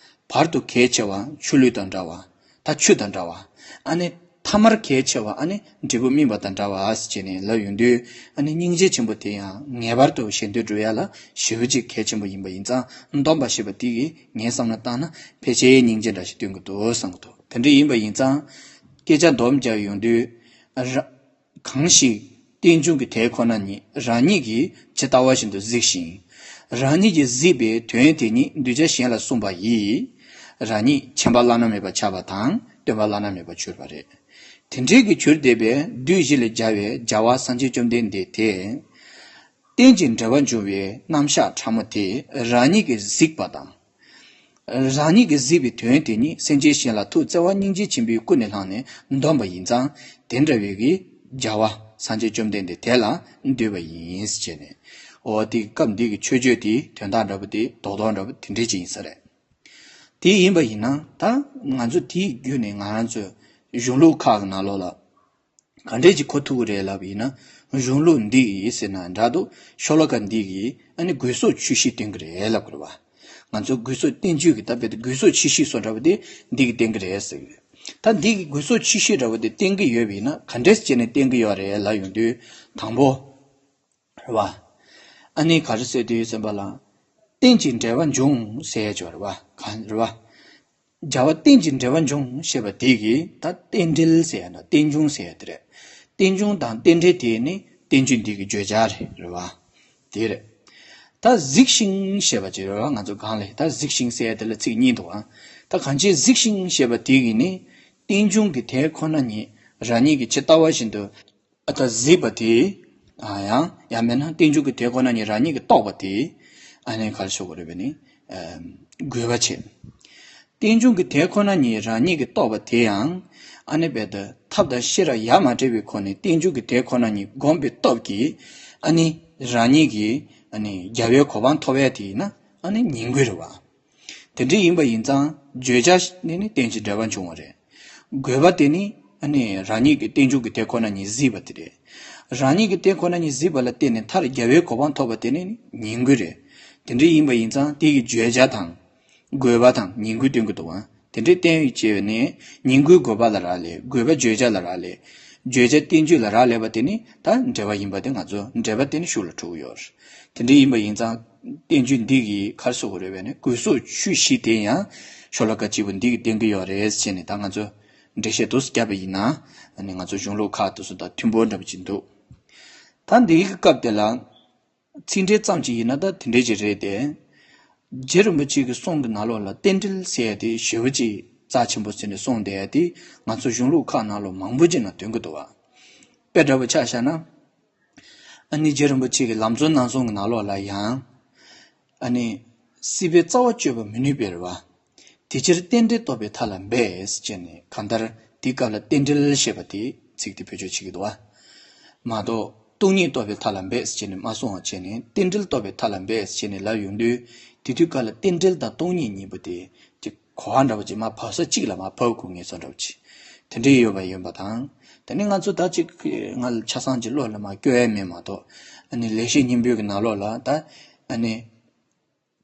བར་དུ་གལ་ཆེ་བ་ཆུ་ལུད་དང་འདྲ་བ། ད་ཆུ་དང་འདྲ་བ། ཨ་ནི་ཐ་མར་གལ་ཆེ་བ་ཨ་ནི་འབྲས་བུ་སྨིན་པ་དང་འདྲ་བ་ཟེར་བྱས་ནས་ལབ་ཡོང་དུས། ཨ་ནི་སྙིང་རྗེ་ཆེན་པོ་དེ་ཡང་ངེས་པར་དུ་གཞན་དོན་སྒྲུབ་ཡ་ལ་ཞེ་པོ་ཅིག་གལ་ཆེན་པོ་ཡིན་པ་ཡིན་ཙང་། འདོམས་པ་ཞེས་པ་དེ་གིས་ངས་བསམ་བློ་བཏང་ན་ཕལ་ཆེར་སྙིང་རྗེ་འདྲ་ཞིག་སྟོན་གྱི་འདུག་བསམ་གྱི་འདུག་དེ་འདྲ་ཡིན་པ་ཡིན་ཙང་། སྐད་ཆ་སྡོམ་རྒྱག་ཡོང་དུས། ར། གང་ཞིག་རྟེན་འབྱུང་གི་དེ་ཁོ་ན་ཉིད་རང་ཉིད་ཀྱིས་ཇི་ལྟ་བ་བཞིན་དུ་གཟིགས་ཤིང་། རང་ཉིད་ཀྱིས་གཟིགས་པའི་དོན་དེ་ཉིད་གདུལ་བྱ་གཞན་ལ་གསུངས་པ་ཡིས། རང་ཉིད་མཁྱེན་པ་བླ་ན་མེད་པ་ཆགས་པ་དང་སྟོན་པ་བླ་ན་མེད་པ་གྱུར་པ་རེད། དེ་འདྲའི་གི་གྱུར་བསྡད་པའི་བདུད་བཞི་ལས་རྒྱལ་བའི་རྒྱལ་བ་སངས་རྒྱས་བཅོམ་ལྡན་འདས་དེ། རྟེན་ཅིང་འབྲེལ་བར་འབྱུང་བའི་རྣམ་གཞག་ཕྲ་མོ་དེ་རང་ཉིད་ཀྱིས་གཟིགས་པ་དང་། རང་ཉིད་ཀྱིས་གཟིགས་པའི་དོན་དེ་ཉིད་སེམས་ཅན་གཞན་ལ་ཐུགས་བརྩེ་བ་སྙིང་རྗེ་ཆེན་པོས་ཀུན་ནས་བསླངས་ནས་འདོམས་པ་ཡིན་ཙང་། དེ་འདྲ་བའི་གི་རྒྱལ་བ་སངས་རྒྱས་བཅོམ་ལྡན་འདས་དེ་ལ་འདུས་པ་ཡིན་ཟེར་བྱས་ནས། འོ་དེ་སྐབས་འདི་གི་མཆོད་བརྗོད་དེ་དོན་དག་འདྲ་པོ་དེ་རྡོག་རྡོག་འདྲ་པོ་དེ་འདྲས་ཅིག་ཡིན་ས་རེད། དེ་ཡིན་པ་ཡིན་ན་ད་ང་ཚོ་དེའི་བརྒྱུད་ནས་ང་རང་ཚོའི་གཞུང་ལུགས་ཁག་གི་ནང་ལོགས་ལ། ག་འདྲས་ཀྱི་གོ་ཐུབ་ཀྱི་རེད་ལབ་ཡིན་ན། གཞུང་ལུགས་འདི་ཡིས་ཟེར་ན་འདྲ་འདུག་ཤོ་ལོ་ཀ་འདི་གིས་ཨ་ནི་དགོས་སོགས་ཆོས་བཞི་སྟོན་གྱི་རེད་ལབ་དགོས་རེད་བ། ང་ཚོ་དགོས་སོགས་བསྟན་བཅོས་ཀྱི་ད་དཔེ་དེ་དགོས་སོགས་ཆོས་བཞི་སོགས་འདྲ་པོ་དེ་འདི་གིས་སྟོན་གྱི་རེད་ཟེར་གྱི་རེད། ད་འདི་གི་དགོས་སོགས་ཆོས་བཞི་འདྲ་པོ་དེ་སྟོན་གྱི་ཡོད་པ་ཡིན་ན་ག་འདྲས་བྱས་ནས་སྟོན་གྱི་ཡོད་རེད་ལབ་ཡོང་དུས། དང་པོ། རེད་བ། ཨ་ནི་ག་རེ་ཟེར་དུས་ཙམ་པ་ལ། རྟེན་ཅིང་འབྲེལ་བར་འབྱུང་ཟེར་ཡ་ཅིག་ཡོད་རེད་བ། གང་རེད་བ། བྱ་བ་རྟེན་ཅིང་འབྲེལ་བར་འབྱུང་ཞེས་པ་དེ་གིས་ད་རྟེན་འབྲེལ་ཟེར་ཡ་ན་རྟེན་འབྱུང་ཟེར་ཡ་དེ་རེད། རྟེན་འབྱུང་དང་རྟེན་འབྲེལ་དེ་ནི་བསྟན་བཅོས་འདི་གི་བརྗོད་བྱ་རེད། རེད་བ། དེ་རེད། ད་གཟིགས་ཤིང་ཞེས་པ་ཅིག་རེད་བ། ང་ཚོ་གང་ལས་ད་གཟིགས་ཤིང་ཟེར་ཡ་དེ་ལ་ཚིག་གཉིས་འདུག་ཨང་། ད། ད་གང་ཅི་གཟིགས་ཤིང་ཞེས་པ་དེ་གིས་ནི་རྟེན་འབྱུང་གི་དེ་ཁོ་ན་ཉིད་རང་ཉིད་ཀྱིས་ཇི་ལྟ་བ་བཞིན་དུ། ཨ་ད་གཟིགས་པ་དེ། ཨ་ཡང་ཡང་མིན་ན་རྟེན་འབྱུང་གི་དེ་ཁོ་ན་ཉིད་རང་ཉིད་ཀྱིས་རྟོགས་པ་དེ། ཨ་ནི་ག་རེ་ཞུ་དགོས་རེད་པས་ནི། ཨ་དགོས་པ་བྱེད། རྟེན་འབྱུང་གི་དེ་ཁོ་ན་ཉིད་རང་ཉིད་ཀྱིས་རྟོགས་པ་དེ་ཡང་། ཨ་ནི་རྦད་དེ་ཐབས་དང་ཤེས་རབ་ཡ་མ་བྲལ་བའི་སྒོ་ནས་རྟེན་འབྱུང་གི་དེ་ཁོ་ན་ཉིད་བསྒོམས་པའི་སྟོབས་ཀྱིས། ཨ་ནི་རང་ཉིད་ཀྱིས་ཨ་ནི་རྒྱལ་བའི་གོ་འཕང་ཐོབ་ཡ་དེ་ཡིན་ན་ཨ་ནི་ཉིང་དགོས་རེད་བ། དེ་འདྲ་ཡིན་པ་ཡིན་ཙང་བརྗོད་བྱ་ནི་ནི་རྟེན་ཅིང་འབྲེལ་བར་འབྱུང་བ་རེད། དགོས་པ་དེ་ནི་ཨ་ནི་རང་ཉིད་ཀྱི་རྟེན་འབྱུང་གི་དེ་ཁོ་ན་ཉིད་གཟིགས་པ་དེ་རེད། རང་ཉིད་ཀྱི་དེ་ཁོ་ན་ཉིད་གཟིགས་པ་ལ་བརྟེན་ནས་མཐར་རྒྱལ་བའི་གོ་འཕང་ཐོབ་པ་དེ་ནི་ཉིང་དགོས་རེད། དེ་འདྲ་ཡིན་པ་ཡིན་ཙང་དེ་གི་བརྗོད་བྱ་དང་། དགོས་པ་དང་ཉིང་དགོས་སྟོན་གྱི་འདུག་བ། དེ་འདྲའི་བསྟན་ཡོད་ཅེས་པ་ནི་ཉིང་དགོས་དགོས་པ་ལ་རག་ལས། དགོས་པ་བརྗོད་བྱ་ལ་རག་ལས། བརྗོད་བྱ་བསྟན་བཅོས་ལ་རག་ལས་པ་དེ་ནི་ད་འབྲེལ་བ་ཡིན་པ་དེ་ང་ཚོ་འབྲེལ་བ་དེ་ནི་ཤུགས་ལ་འགྲོ་གི་ཡོད་རེད། དེ་འདྲ་ཡིན་པ་ཡིན་ཙང་བསྟན་བཅོས་འདི་གི་ག་རེ་ཟེར་དགོས་རེད་པས་ནི་དགོས་གཟུགས་ཆུ་བཞི་དེ་ཡང་ཤོ་ལོ་ཀ་གཅིག་པོ་འདི་གིས་བསྟན་གྱི་ཡོད་རེད་ཟེར་ནས་ད་ང་ཚོ་འགྲེལ་བཤད་དུ་བརྒྱབ་པ་ཡིན་ན་ཨ་ནི་ང་ཚོ་གཞུང་ལུགས་ཁག་དེ་ཚོ་དང་མཐུན་པོ་འདྲ་པོ་ཅིག་འདུག་ད་འདིའི་སྐབས་དེ་ལ། ཚིག་འགྲེལ་ཙམ་ཅིག་ཡིན་ན་ད་དེ་འདྲའི་ཅིག་རེད་དེ། རྗེ་རིན་པོ་ཆེ་གི་གསུང་གི་ནང་ལོགས་ལ་རྟེན་འབྲེལ་ཟེར་ཡ་དེ་ཞེ་པོ་ཅིག་རྩ་ཆེན་པོ་བརྩིས་ནས་གསུངས་བསྡད་ཡ་དེ་ང་ཚོ་གཞུང་ལུགས་ཁག་ནང་ལོགས་མང་པོ་ཅིག་ནང་འདོན་གྱི་འདུག་བ། དཔེ་འདྲ་པོ་ཆ་བཞག་ན། ཨ་ནི་རྗེ་རིན་པོ་ཆེ་གི་ལམ་གཙོ་རྣམ་གསུམ་གྱི་ནང་ལོགས་ལ་ཡང་། ཨ་ནི། སྲིད་པའི་རྩ་བ་གཅོད་པར་མི་ནུས་པའི་རེད་བ། དེ་ཕྱིར་རྟེན་འབྲེལ་རྟོགས་པའི་མཐའ་ལ་འབད་ཟེར་བྱས་ནས་གང་ལྟར་དེའི་སྐབས་ལ་རྟེན་འབྲེལ་ཞེས་པ་དེ་ཚིག་དེ་བེད་སྤྱོད་བྱེད་ཀྱི་འདུག་བ། མ་གཏོགས་སྟོང་ཉིད་རྟོགས་པའི་མཐའ་ལ་འབད་ཟེར་བྱས་ནས་མ་གསུངས་པ་བྱས་ནས་རྟེན་འབྲེལ་རྟོགས་པའི་མཐའ་ལ་འབད་ཟེར་བྱས་ནས་ལབ་ཡོང་དུས་དེ་དུས་སྐབས་ལ་རྟེན་འབྲེལ་དང་སྟོང་ཉིད་གཉིས་པོ་དེ་ཅིག་གོ་བ་འདྲ་པོ་ཅིག་མར་བབས་ས་གཅིག་ལ་མར་བབས་དགོས་ངེས་ཚོ་འདྲ་པོ་ཅིག་དེ་འདྲའི་ཡོད་པ་ཡིན་པ་དང་། དེ་ནི་ང་ཚོ་ད་ཅིག་ང་ཆ་ཚང་གི་བློ་ལ་མར་སྐྱོ་ཡ་མེད་མ་གཏོགས་ཨ་ནི་ལེགས་བཤད་སྙིང་པོའི་གི་ནང་ལོགས་ལ་ད་ཨ་ནི།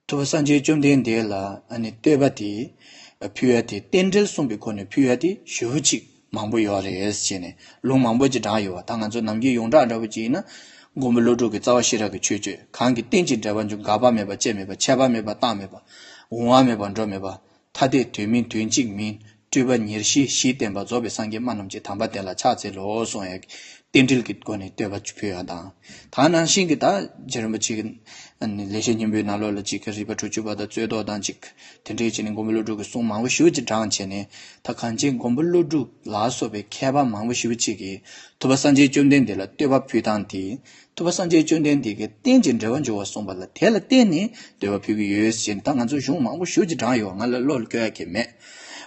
ཐུབ་པ་སངས་རྒྱས་བཅོམ་ལྡན་འདས་ལ་ཨ་ནི་བསྟོད་པ་དེ་ཕུལ་ཡ་དེ་རྟེན་འབྲེལ་གསུངས་པའི་སྒོ་ནས་ཕུལ་ཡ་དེ་ཞེ་པོ་ཅིག་མང་པོ་ཡོད་རེད་ཟེར་ནས་ལུང་མང་པོ་ཅིག་དྲངས་ཡོད་པ། ད་ང་ཚོ་ནམ་རྒྱུན་ཡོངས་གྲགས་འདྲ་པོ་ཅིག་ཡིན་ན་མགོན་པོ་ཀླུ་སྒྲུབ་ཀྱི་རྩ་བ་ཤེས་རབ་ཀྱི་མཆོད་བརྗོད། གང་གིས་རྟེན་ཅིང་འབྲེལ་བར་འབྱུང་། འགག་པ་མེད་པ་སྐྱེ་མེད་པ། ཆད་པ་མེད་པ་རྟག་མེད་པ། འོང་བ་མེད་པ་འགྲོ་མེད་པ། ཐ་དད་དོན་མིན་དོན་གཅིག་མིན། སྤྲོས་པ་ཉེར་ཞི་ཞི་བསྟན་པ། རྫོགས་པའི་སངས་རྒྱས་སྨྲ་རྣམས་ཀྱི། དམ་པ་དེ་ལ་ཕྱག་འཚལ་ལོ་གསུངས་ཡ་རྟེན་འབྲེལ་གྱི་སྒོ་ནས་བསྟོད་པ་ཕུལ་ཡ་དང་། ད་ནང་བཞིན་གྱི་ད་རྗེ་རིན་པོ་ཆེ་གི་ཨ་ནི་ལེགས་བཤད་སྙིང་པོའི་ནང་ལོགས་ལ་ཅིག་གི་རིགས་པ་དྲུག་ཅུ་པ་དང་རྩོད་ཟློག་དང་ཅིག་དེ་འདྲའི་བྱས་ནས་མགོན་པོ་ཀླུ་སྒྲུབ་ཀྱི་གསུང་མང་པོ་ཞེ་པོ་ཅིག་དྲངས་བྱས་ནས། ད་གང་ཅི་མགོན་པོ་ཀླུ་སྒྲུབ་ལ་སོགས་པའི་མཁས་པ་མང་པོ་ཞེ་པོ་ཅིག་གིས་ཐུབ་པ་སངས་རྒྱས་བཅོམ་ལྡན་འདས་ལ་བསྟོད་པ་ཕུལ་སྟངས་དེ། ཐུབ་པ་སངས་རྒྱས་བཅོམ་ལྡན་འདས་ཀྱིས་རྟེན་ཅིང་འབྲེལ་བར་འབྱུང་བ་གསུངས་པ་ལ་དེ་ལ་བརྟེན་ནས་བསྟོད་པ་ཕུལ་གྱི་ཡོད་ཟེར་ནས་ད་ང་ཚོ་གཞུང་མང་པོ་ཞེ་པོ་ཅིག་དྲངས་ཡོད། ང་ལ་བློ་ལ་འཁེལ་ཡ་གང་ཡང་མེད།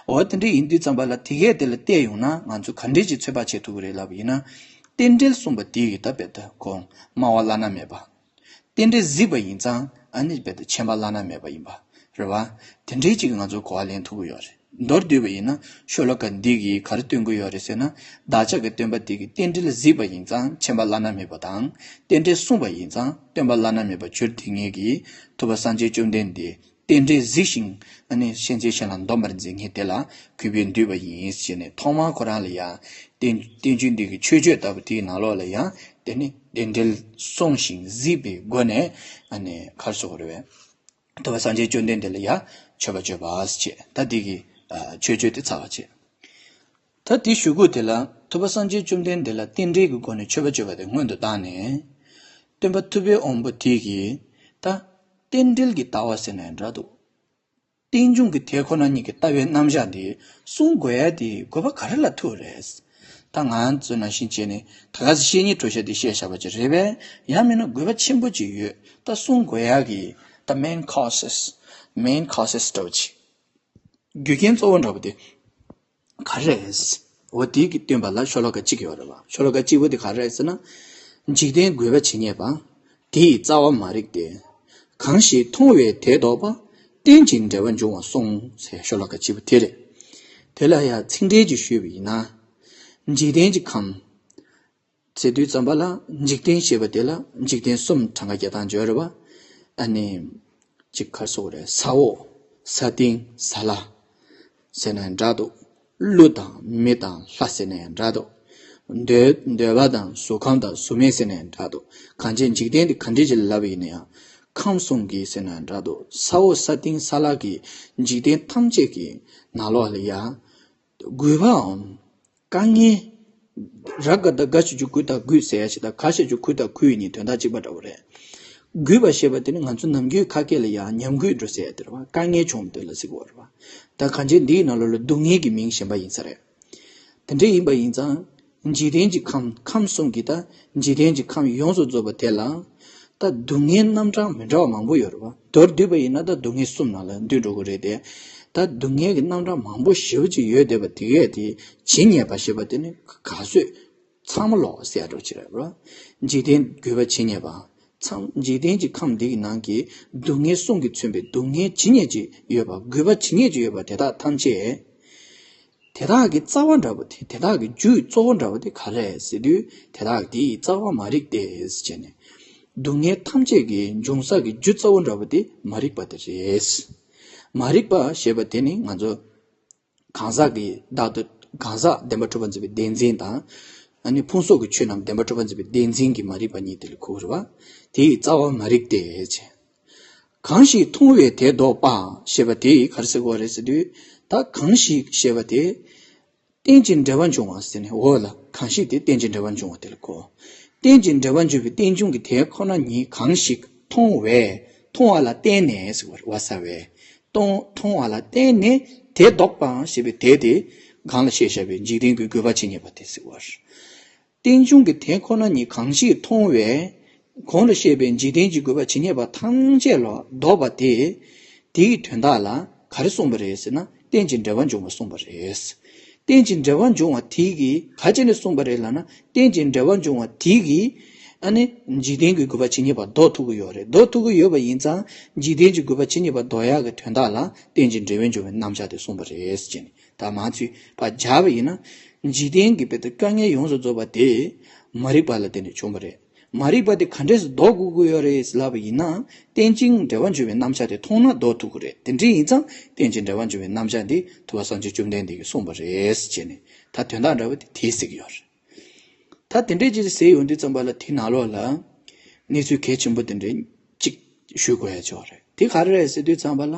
འོ་དེ་འདྲ་ཡིན་དུས་ཙམ་པ་ལ་དེ་གས་དེ་ལ་བལྟས་ཡོང་ན་ང་ཚོ་ག་འདྲས་ཅིག་ཚོད་དཔག་བྱེད་ཐུབ་ཀྱི་རེད་ལབ་པ་ཡིན་ན། རྟེན་འབྲེལ་གསུངས་པ་དེ་ཡི་ད་རྦད་དེ་གོང་སྨྲ་བ་བླ་ན་མེད་པ། རྟེན་འབྲེལ་གཟིགས་པ་ཡིན་ཙང་ཨ་ནི་རྦད་དེ་མཁྱེན་པ་བླ་ན་མེད་པ་ཡིན་པ་རེད་བ། དེ་འདྲའི་ཅིག་ང་ཚོ་གོ་བ་ལེན་ཐུབ་ཀྱི་ཡོད་རེད། མདོར་བསྡུས་པ་ཡིན་ན་ཤོ་ལོ་ཀ་འདི་གིས་ག་རེ་སྟོན་གྱི་ཡོད་རེད་ཟེར་ན། བདག་ཅག་གི་སྟོན་པ་དེ་གིས་རྟེན་འབྲེལ་གཟིགས་པ་ཡིན་ཙང་མཁྱེན་པ་བླ་ན་མེད་པ་དང་། རྟེན་འབྲེལ་གསུངས་པ་ཡིན་ཙང་སྟོན་པ་བླ་ན་མེད་པ་གྱུར་དེ་ངེད་ཀྱིས་ཐུབ་པ་སངས་རྒྱས་བཅོམ་ལྡན་འདས་རྟེན་འབྲེལ་གཟིགས་ཤིང་ཨ་ནི་ཤན་འབྱེད་གཞན་ལ་འདོམས་པར་མཛད་ངེས་དེ་ལ་གུས་པས་འདུད་པ་ཡིན་ཞེས་ནས་ཐོག་མར་ཁོ་རང་ལ་ཡང་བསྟན་བསྟན་བཅོས་འདི་གི་མཆོད་བརྗོད་ལྟ་བུ་དེའི་ནང་ལོགས་ལ་ཡང་དེ་ནི་རྟེན་འབྲེལ་གསུངས་ཤིང་གཟིགས་པའི་སྒོ་ནས་ཨ་ནི་ག་རེ་ཟེར་དགོས་རེད་པས། ཐུབ་པ་སངས་རྒྱས་བཅོམ་ལྡན་འདས་ལ་ཡང་མཆོད་པ་བརྗོད་པ་ཞེས་ད་འདི་གི་ཨ་མཆོད་བརྗོད་དེ་ཚར་བ་བྱས། ད་དེའི་གཞུག་གུ་དེ་ལ་ཐུབ་པ་སངས་རྒྱས་བཅོམ་ལྡན་འདས་ལ་རྟེན་འབྲེལ་གྱི་སྒོ་ནས་མཆོད་པ་བརྗོད་པ་དེ་སྔོན་དུ་བཏང་ནས། སྟོན་པ་ཐུབ་པའི་དབང་པོ་དེ་གིས་ད་རྟེན་འབྲེལ་གྱི་ལྟ་བ་ཟེར་ན་ཡང་འདྲ་འདུག་རྟེན་འབྱུང་གི་དེ་ཁོ་ན་ཉིད་ཀྱི་ལྟ་བའི་རྣམ་གཞག་འདི་གསུང་དགོས་ཡ་དེ་དགོས་པ་ག་རེ་ལ་ཐུག་རེད། ད་ང་ཚོ་ནང་བཞིན་བྱས་ནས་ད་ག་ཚོད་བཤད་སྙིང་བྲོ་ཤ་དེ་བཤད་བཞག་པ་ཅིག་རེད་པས། ཡང་མིན་ན་དགོས་པ་ཆེན་པོ་ཅིག་ཡོད། ད་གསུང་དགོས་ཡ་གི་ད་main causes, main causes འདྲ་བོ་ཅིག་རྒྱུ་རྐྱེན་གཙོ་བོ་འདྲ་པོ་དེ་ག་རེ་རེད། འོ་དེ་གི་སྟོན་པ་ལ་ཤོ་ལོ་ཀ་གཅིག་ཡོད་རེད་བ། ཤོ་ལོ་ཀ་གཅིག་པོ་དེ་ག་རེ་རེད་ཟེར་ན། འཇིག་རྟེན་རྒུད་པ་ཇི་སྙེད་པ། དེ་ཡི་རྩ་བ་མ་རིག་སྟེ། གང་ཞིག་མཐོང་བས་དེ་རྟོགས་པ། རྟེན་ཅིང་འབྲེལ་བར་འབྱུང་བ་གསུངས་ཟེར་ཤོ་ལོ་ཀ་གཅིག་པོ་དེ་རེད། དེ་ལ་ཡང་ཚིག་འགྲེལ་གྱིས་ཞུས་པ་ཡིན་ན། འཇིག་རྟེན་གྱི་ཁམས། ཟེར་དུས་ཙམ་པ་ལ་འཇིག་རྟེན་ཞེས་པ་དེ་ལ་འཇིག་རྟེན་གསུམ་གྲངས་ཀ་རྒྱག་སྟངས་ཡོད་རེད་བ། ཨ་ནི། ཅིག་ག་རེ་ཟེར་དགོས་རེད། ས་འོག་ས་སྟེང་ས་བླ། ཟེར་ན་ཡང་འདྲ་འདུག་ཀླུ་དང་མི་དང་ལྷ་ཟེར་ན་ཡང་འདྲ་འདུག་འདོད་འདོད་པ་དང་གཟུགས་ཁམས་དང་གཟུགས་མེད་ཟེར་ན་ཡང་འདྲ་འདུག་གང་ཅི་འཇིག་རྟེན་དེ་ག་འདྲ་ཅིག་ལབ་པ་ཡིན་ན་ཡང་ཁམས་གསུམ་གྱི་ཟེར་ན་ཡང་འདྲ་འདུག་ས་འོག་ས་སྟེང་ས་བླ་གི་འཇིག་རྟེན་ཐམས་ཅད་ཀྱི་ནང་ལོགས་ལ་ཡང་རྒུད་པའམ། དཀའ་ངལ། ར་ག་ད་ག་ཞབས་ཀྱུ་གུ་ད་རྒུད་ཟེར་ཡ་ཞིག་དང་ག་ཞབས་ཀྱུ་གུ་ད་རྒུད་གཉིས་དོན་དག་གཅིག་པ་འདྲ་བོ་རེད། རྒུད་པ་ཞེས་པ་དེ་ནི་ང་ཚོ་ནམ་རྒྱུན་ཁ་སྐད་ལ་ཡང་ཉམས་རྒུད་འགྲོ་ཟེར་ཡ་དེ་རེད་བ། དཀའ་ངལ་བྱུང་དེ་ལ་ཟེར་གི་ཡོད་རེད་བ། ད་གང་ཅི་འདིའི་ནང་ལོགས་ལ་སྡུག་བསྔལ་གྱི་མིང་གཞན་པ་ཡིན་ས་རེད། དེ་འདྲ་ཡིན་པ་ཡིན་ཙང་། འཇིག་རྟེན་གྱི་ཁམས་ཁམས་གསུམ་གྱི་ད་འཇིག་རྟེན་གྱི་ཁམས་ཡོངས་སུ་རྫོགས་པ་དེ་ལ། ད་སྡུག་བསྔལ་རྣམ་གྲངས་མི་འདྲ་བ་མང་པོ་ཡོད་རེད་བ། མདོར་བསྡུས་པ་ཡིན་ན་ད་སྡུག་བསྔལ་གསུམ་ནང་ལ་འདུས་འགྲོ་གི་རེད་དེ། ད་སྡུག་བསྔལ་གྱི་རྣམ་གྲངས་མང་པོ་ཞེ་པོ་ཅིག་ཡོད་བསྡད་པ་དེ་གས་དེ་ཇི་སྙེད་པ་ཞེས་པ་དེ་ནི་ག་ཚོད་ཚང་མ་ལོག་ཟེར་འགྲོ་ཅི་རེད་བ། འཇིག་རྟེན་རྒུད་པ་ཇི་སྙེད་པ། ཚང་འཇིག་རྟེན་གྱི་ཁམས་འདི་གི་ནང་གི་སྡུག་བསྔལ་གསུམ་གྱིས་མཚོན་པའི་སྡུག་བསྔལ་ཇི་སྙེད་ཅིག་ཡོད་པ། རྒུད་པ་ཇི་སྙེད་ཅིག་ཡོད་པ་དེ་དག་ཐམས་ཅད། དེ་དག་གི་རྩ་བ་འདྲ་པོ་དེ། དེ་དག་གི་རྒྱུ་གཙོ་བོ་འདྲ་པོ་དེ་ག་རེ་རེད་ཟེར་དུས། དེ་དག་དེའི་རྩ་བ་མ་རིག་སྟེ་ཟེར་བྱས་ནས། སྡུག་བསྔལ་ཐམས་ཅད་ཀྱི་འབྱུང་ས་གི་རྒྱུ་གཙོ་བོ་འདྲ་པོ་དེ་མ་རིག་པ་དེ་རེད། མ་རིག་པ་ཞེས་པ་དེ་ནི་ང་ཚོ་གང་ཟག་གི་བདག་ཏུ་གང་ཟག་བདེན་པར་གྲུབ་པར་འཛིན་པའི་བདེན་འཛིན་དང་། ཨ་ནི་ཕུང་སོགས་ཀྱི་ཆོས་རྣམས་བདེན་པར་གྲུབ་པར་འཛིན་པའི་བདེན་འཛིན་གྱི་མ་རིག་པ་གཉིས་དེ་ལ་གོ་དགོས་རེད་བ། དེའི་རྩ་བ་མ་རིག་སྟེ་ཟེར། གང་ཞིག་མཐོང་བས་དེ་ལྡོག་པ་ཞེས་པ་དེ་ག་རེ་ཟེར་དགོས་རེད་ཟེར་དུས། ད་གང་ཞིག་ཞེས་པ་དེ། རྟེན་ཅིང་འབྲེལ་བར་འབྱུང་བ་ཟེར་ནས། འོ་ལ། གང་ཞིག་དེ་རྟེན་ཅིང་འབྲེལ་བར་འབྱུང་བ་དེ་ལ་གོ། རྟེན་ཅིང་འབྲེལ་བར་འབྱུང་བའི་རྟེན་འབྱུང་གི་དེ་ཁོ་ན་ཉིད་གང་ཞིག་མཐོང་བས། མཐོང་བ་ལ་བརྟེན་ནས་ཟེར་བ་རེད་བ། ས་བས། མཐོང་མཐོང་བ་ལ་བརྟེན་ནས་དེ་ལྡོག་པའང་ཞེས་པའི་དེ་དེ། གོང་ལ་བཤད་བཞག་པའི་འཇིག་རྟེན་གྱི་རྒུད་པ་ཇི་སྙེད་པ་དེ་ཟེར་བ་རེད། རྟེན་འབྱུང་གི་དེ་ཁོ་ན་ཉིད་གང་ཞིག་མཐོང་བས། གོང་ལ་བཤད་པའི་འཇིག་རྟེན་གྱི་རྒུད་པ་ཇི་སྙེད་པ་ཐམས་ཅད་ལ་ལྡོག་པ་དེ། དེའི་དོན་དག་ལ་ག་རེ་གསུངས་པ་རེད་ཟེར་ན། རྟེན་ཅིང་འབྲེལ་བར་འབྱུང་བ་གསུངས་པ་རེད། རྟེན་ཅིང་འབྲེལ་བར་འབྱུང་བ་དེ་གིས་ག་ཅི་ནས་གསུངས་པ་རེད་ལབ་ན། རྟེན་ཅིང་འབྲེལ་བར་འབྱུང་བ་དེ་གིས་ཨ་ནི་འཇིག་རྟེན་གྱི་རྒུད་པ་ཇི་སྙེད་པ་ལྡོག་ཐུབ་ཀྱི་ཡོད་རེད། ལྡོག་ཐུབ་ཀྱི་ཡོད་པ་ཡིན་ཙང་། འཇིག་རྟེན་གྱི་རྒུད་པ་ཇི་སྙེད་པ་ལྡོག་ཡག་གི་དོན་དག་ལ་རྟེན་ཅིང་འབྲེལ་བར་འབྱུང་བའི་རྣམ་གཞག་དེ་གསུངས་པ་རེད་ཟེར་ནས། ད་མ་ཚུད་པ་སྦྱར་བ་ཡིན་ན། འཇིག་རྟེན་གྱི་དཔེ་དེ་དཀའ་ངལ་ཡོངས་སུ་རྫོགས་པ་དེ་མ་རིག་པ་ལ་བརྟེན་ནས་བྱུང་བ་རེད། མ་རིག་པ་དེ་ག་འདྲས་སུ་ལྡོག་དགོས་ཀྱི་ཡོད་རེད་ལབ་པ་ཡིན་ན། རྟེན་ཅིང་འབྲེལ་བར་འབྱུང་བའི་རྣམ་གཞག་དེ་མཐོང་ན་ལྡོག་ཐུབ་ཀྱི་རེད། དེ་འདྲ་ཡིན་ཙང་རྟེན་ཅིང་འབྲེལ་བར་འབྱུང་བའི་རྣམ་གཞག་འདི་ཐུབ་པ་སངས་རྒྱས་བཅོམ་ལྡན་འདས་ཀྱིས་གསུངས་པ་རེད་ཟེར་ནས། ད་དོན་དག་འདྲ་བོ་དེ་དེས་གཟིགས་ཀྱི་ཡོད་རེད། ད་དེ་འདྲས་ཅིག་ཟེར་ཡོང་དུས་ཙམ་པ་ལ། དེའི་ནང་ལོགས་ལ་གནས་ཚུལ་གལ་ཆེན་པོ་དེ་འདྲས་ཅིག་ཞུ་དགོས་ཡ་ཅིག་ཡོད་རེད། དེ་ག་རེ་རེད་ཟེར་དུས་ཙམ་པ་ལ།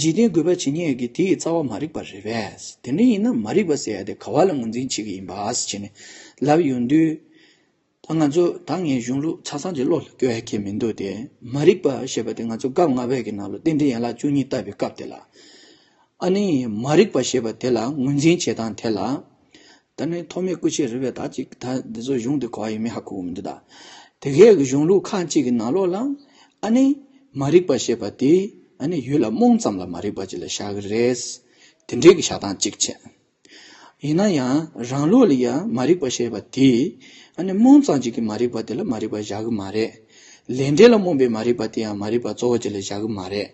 འཇིག་རྟེན་རྒུད་པ་ཇི་སྙེད་ཀྱི་དེའི་རྩ་བ་མ་རིག་པ་རེད་པས། དེ་འདྲ་ཡིན་ན་མ་རིག་པ་ཟེར་ཡ་དེ་ག་བ་ལ་ངོས་འཛིན་བྱེད་ཀྱི་ཡིན་པ་ཟེར་བྱས་ནས་ལབ་ཡོང་དུས། ད་ང་ཚོ་ད་ངས་གཞུང་ལུགས་ཆ་ཚང་གི་བློ་ལ་སྐྱོར་ཡ་གང་ཡང་མི་འདུག་སྟེ། མ་རིག་པ་ཞེས་པ་དེ་ང་ཚོ་སྐབས་ལྔ་པའི་གི་ནང་ལ་རྟེན་འབྲེལ་ཡན་ལག་བཅུ་གཉིས་བལྟ་བའི་སྐབས་དེ་ལ། ཨ་ནི་མ་རིག་པ་ཞེས་པ་དེ་ལ་ངོས་འཛིན་བྱེད་སྟངས་དེ་ལ། ད་ནི་ཐོགས་མེད་སྐུ་མཁྱེན་རིག་པའི་ད་ཅིག་ད་འདི་ཚོ་གཞུང་དེ་གོ་བ་ཡིན་མིན་ཧ་གོ་གི་མི་འདུག་ད། དེ་གའི་གི་གཞུང་ལུགས་ཁག་ཅིག་གི་ནང་ལོགས་ལ། ཨ་ནི་མ་རིག་པ་ཞེས་པ་དེ། ཨ་ནི་ཡུལ་ལ་རྨོངས་ཙམ་ལ་མ་རིག་པ་ཅིག་ལ་བཞག་གི་རེད། དེ་འདྲའི་གི་བཞག་སྟངས་གཅིག་བྱས། ཡིན་ན་ཡང་རང་ལུགས་ལ་ཡང་མ་རིག་པ་ཞེས་པ་དེ། ཨ་ནི་རྨོངས་ཙམ་ཅིག་གི་མ་རིག་པ་དེ་ལ་མ་རིག་པ་བཞག་གི་མ་རེད། ལས་འབྲས་ལ་རྨོངས་པའི་མ་རིག་པ་དེ་ཡང་མ་རིག་པ་གཙོ་བོ་ཅིག་ལ་བཞག་གི་མ་རེད།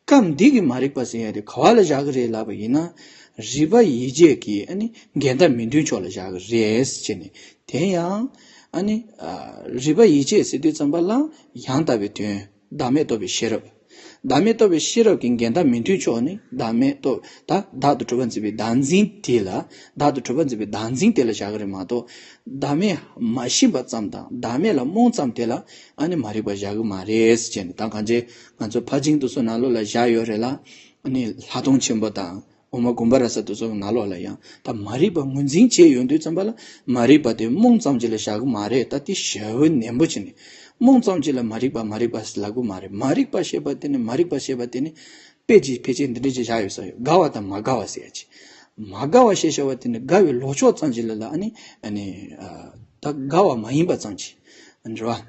སྐབས་འདི་གི་མ་རིག་པ་ཟེར་ཡ་དེ་ག་བ་ལ་བཞག་གི་རེད་ལབ་པ་ཡིན་ན། རིགས་པ་ཡིད་བྱེད་ཀྱི་ཨ་ནི་འགལ་ཟླ་མི་མཐུན་ཕྱོགས་ལ་བཞག་གི་རེད་ཟེར་ནས། དེ་ཡང་ཨ་ནི་ཨ་རིགས་པ་ཡིད་བྱེད་ཟེར་དུས་ཙམ་པ་ལ་ཡང་དག་པའི་དོན། བདག་མེད་རྟོགས་པའི་ཤེས་རབ། བདག་མེད་རྟོགས་པའི་ཤེས་རབ་ཀྱི་འགལ་ཟླ་མི་མཐུན་ཕྱོགས་ནི། བདག་མེད་རྟོགས་ད་བདག་ཏུ་གྲུབ་པར་འཛིན་པའི་བདག་འཛིན་དེ་ལ། བདག་ཏུ་གྲུབ་པར་འཛིན་པའི་བདག་འཛིན་དེ་ལ་བཞག་གི་རེད་མ་གཏོགས། བདག་མེད་མ་ཤེས་པ་ཙམ་དང་བདག་མེད་ལ་རྨོངས་ཙམ་དེ་ལ་ཨ་ནི་མ་རིག་པ་བཞག་གི་མ་རེད་ཟེར་ནས། ད་གང་ཅི་ང་ཚོ་ཕར་ཕྱིན་དེ་ཚོ་ནང་ལོགས་ལ་བཞག་ཡོད་རེད་ལ། ཨ་ནི་ལྷག་མཐོང་ཆེན་པོ་དང་། དབུ་མ་དགོངས་པ་རབ་གསལ་དེ་ཚོ་ནང་ལོགས་ལ་ཡང་། ད་མ་རིག་པ་ངོས་འཛིན་བྱས་ཡོང་དུས་ཙམ་པ་ལ། མ་རིག་པ་དེ་རྨོངས་ཙམ་ཅིག་ལ་བཞག་གི་མ་རེད། ད་དེ་ཞེ་པོ་ནན་པོ་བྱས་ནས། རྨོངས་ཙམ་ཅིག་ལ་མ་རིག་པ་མ་རིག་པ་ཟེར་ལབ་གི་མ་རེད། མ་རིག་པ་ཞེས་པ་དེ་ནི། མ་རིག་པ་ཞེས་པ་དེ་ནི་དཔེ་ཅིག་ཕལ་ཆེར་འདི་འདྲ་ཅིག་བཞག་ཡོད་ས་ཡོད། དགའ་བ་དང་མ་དགའ་བ་ཟེར་ཡ་ཅིག་མ་དགའ་བ་ཞེས་བྱ་བ་དེ་ནི་དགའ་བའི་ལོག་ཕྱོགས་ཙམ་ཅིག་ལ་ལ། ཨ་ནི་ཨ་ནི་ཨ་ད་དགའ་བ་མ་ཡིན་པ་ཙམ་ཅིག་རེད་བ།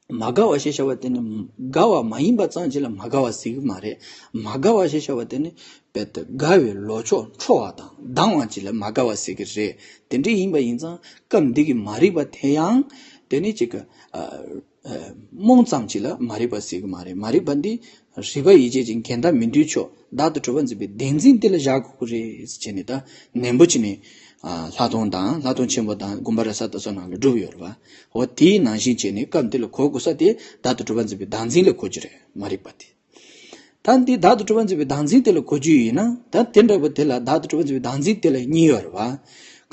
མ་དགའ་བ་ཞེས་བྱ་བ་དེ་ནི་དགའ་བ་མ་ཡིན་པ་ཙམ་ཅིག་ལ་མ་དགའ་བ་ཟེར་གི་མ་རེད། མ་དགའ་བ་ཞེས་བྱ་བ་དེ་ནི་རྦད་དེ་དགའ་བའི་ལོག་ཕྱོགས་ཁྲོ་བ་དང་སྡང་བ་ཅིག་ལ་མ་དགའ་བ་ཟེར་གི་རེད། དེ་འདྲ་ཡིན་པ་ཡིན་ཙང་སྐབས་འདི་གི་མ་རིག་པ་དེ་ཡང་དེ་ནི་ཅིག་གི་ཨ་ཨ་རྨོངས་ཙམ་ཅིག་ལ་མ་རིག་པ་ཟེར་གི་མ་རེད། མ་རིག་པ་འདི་རིགས་པ་ཡིད་བྱེད་ཀྱི་འགལ་ཟླ་མི་མཐུན་ཕྱོགས། བདག་ཏུ་གྲུབ་པར་འཛིན་པའི་བདེན་འཛིན་དེ་ལ་བཞག་དགོས་ཀྱི་རེད་ཟེར་བྱས་ནས། ད་ནན་པོ་བྱས་ནས་ཨ་ལྷག་མཐོང་དང་། ལྷག་མཐོང་ཆེན་པོ་དང་། དགོངས་པ་རབ་གསལ་དེ་ཚོ་ནང་ལ་བསྒྲུབས་ཡོད་རེད་བ། འོ་དེའི་ནང་བཞིན་བྱས་ནས་སྐབས་འདི་ལ་གོ་དགོས་ས་དེ་བདག་ཏུ་གྲུབ་པར་འཛིན་པའི་བདག་འཛིན་ལ་གོ་རྒྱུ་རེད། མ་རིག་པ་དེ། ད་འདི་བདག་ཏུ་གྲུབ་པར་འཛིན་པའི་བདག་འཛིན་དེ་ལ་གོ་རྒྱུ་ཡིན་ན། ད་དེ་འདྲ་པོ་དེ་ལ་བདག་ཏུ་གྲུབ་པར་འཛིན་པའི་བདག་འཛིན་དེ་ལ་གཉིས་ཡོད་རེད་བ།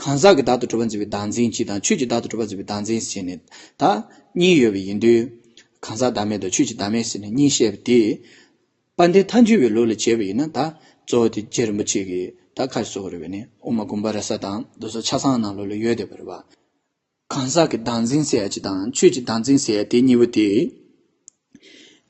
གང་ཟག་གི་བདག་ཏུ་གྲུབ་པར་འཛིན་པའི་བདག་འཛིན་གཅིག་དང་། ཆོས་ཀྱི་བདག་ཏུ་གྲུབ་པར་འཛིན་པའི་བདག་འཛིན་ཟེར་ནས་ད་གཉིས་ཡོད་པ་ཡིན་དུས། གང་ཟག་བདག་མེད་དང་ཆོས་ཀྱི་བདག་མེད་ཟེར་ནས་གཉིས་བཤད་པ་དེ། དཔལ་ལྡན་ཐལ་འགྱུར་བའི་ལུགས་ལ་བྱས་པ་ཡིན་ན། ད་གཙོ་བོ་དེ་རྗེ་རིན་པོ་ཆེ་གིས་ད་ག་རེ་གསུངས་པ་རེད་པས་ནི། དབུ་མ་དགོངས་པ་རབ་གསལ་དང་དེ་ཚོ་ཆ་ཚང་ནང་ལོགས་ལ་ཡོད་བསྡད་པ་རེད་བ། གང་ཟག་གི་བདག་འཛིན་ཟེར་ཡ་གཅིག་དང་ཆོས་ཀྱི་བདག་འཛིན་ཟེར་ཡ་དེ་གཉིས་པོ་དེ།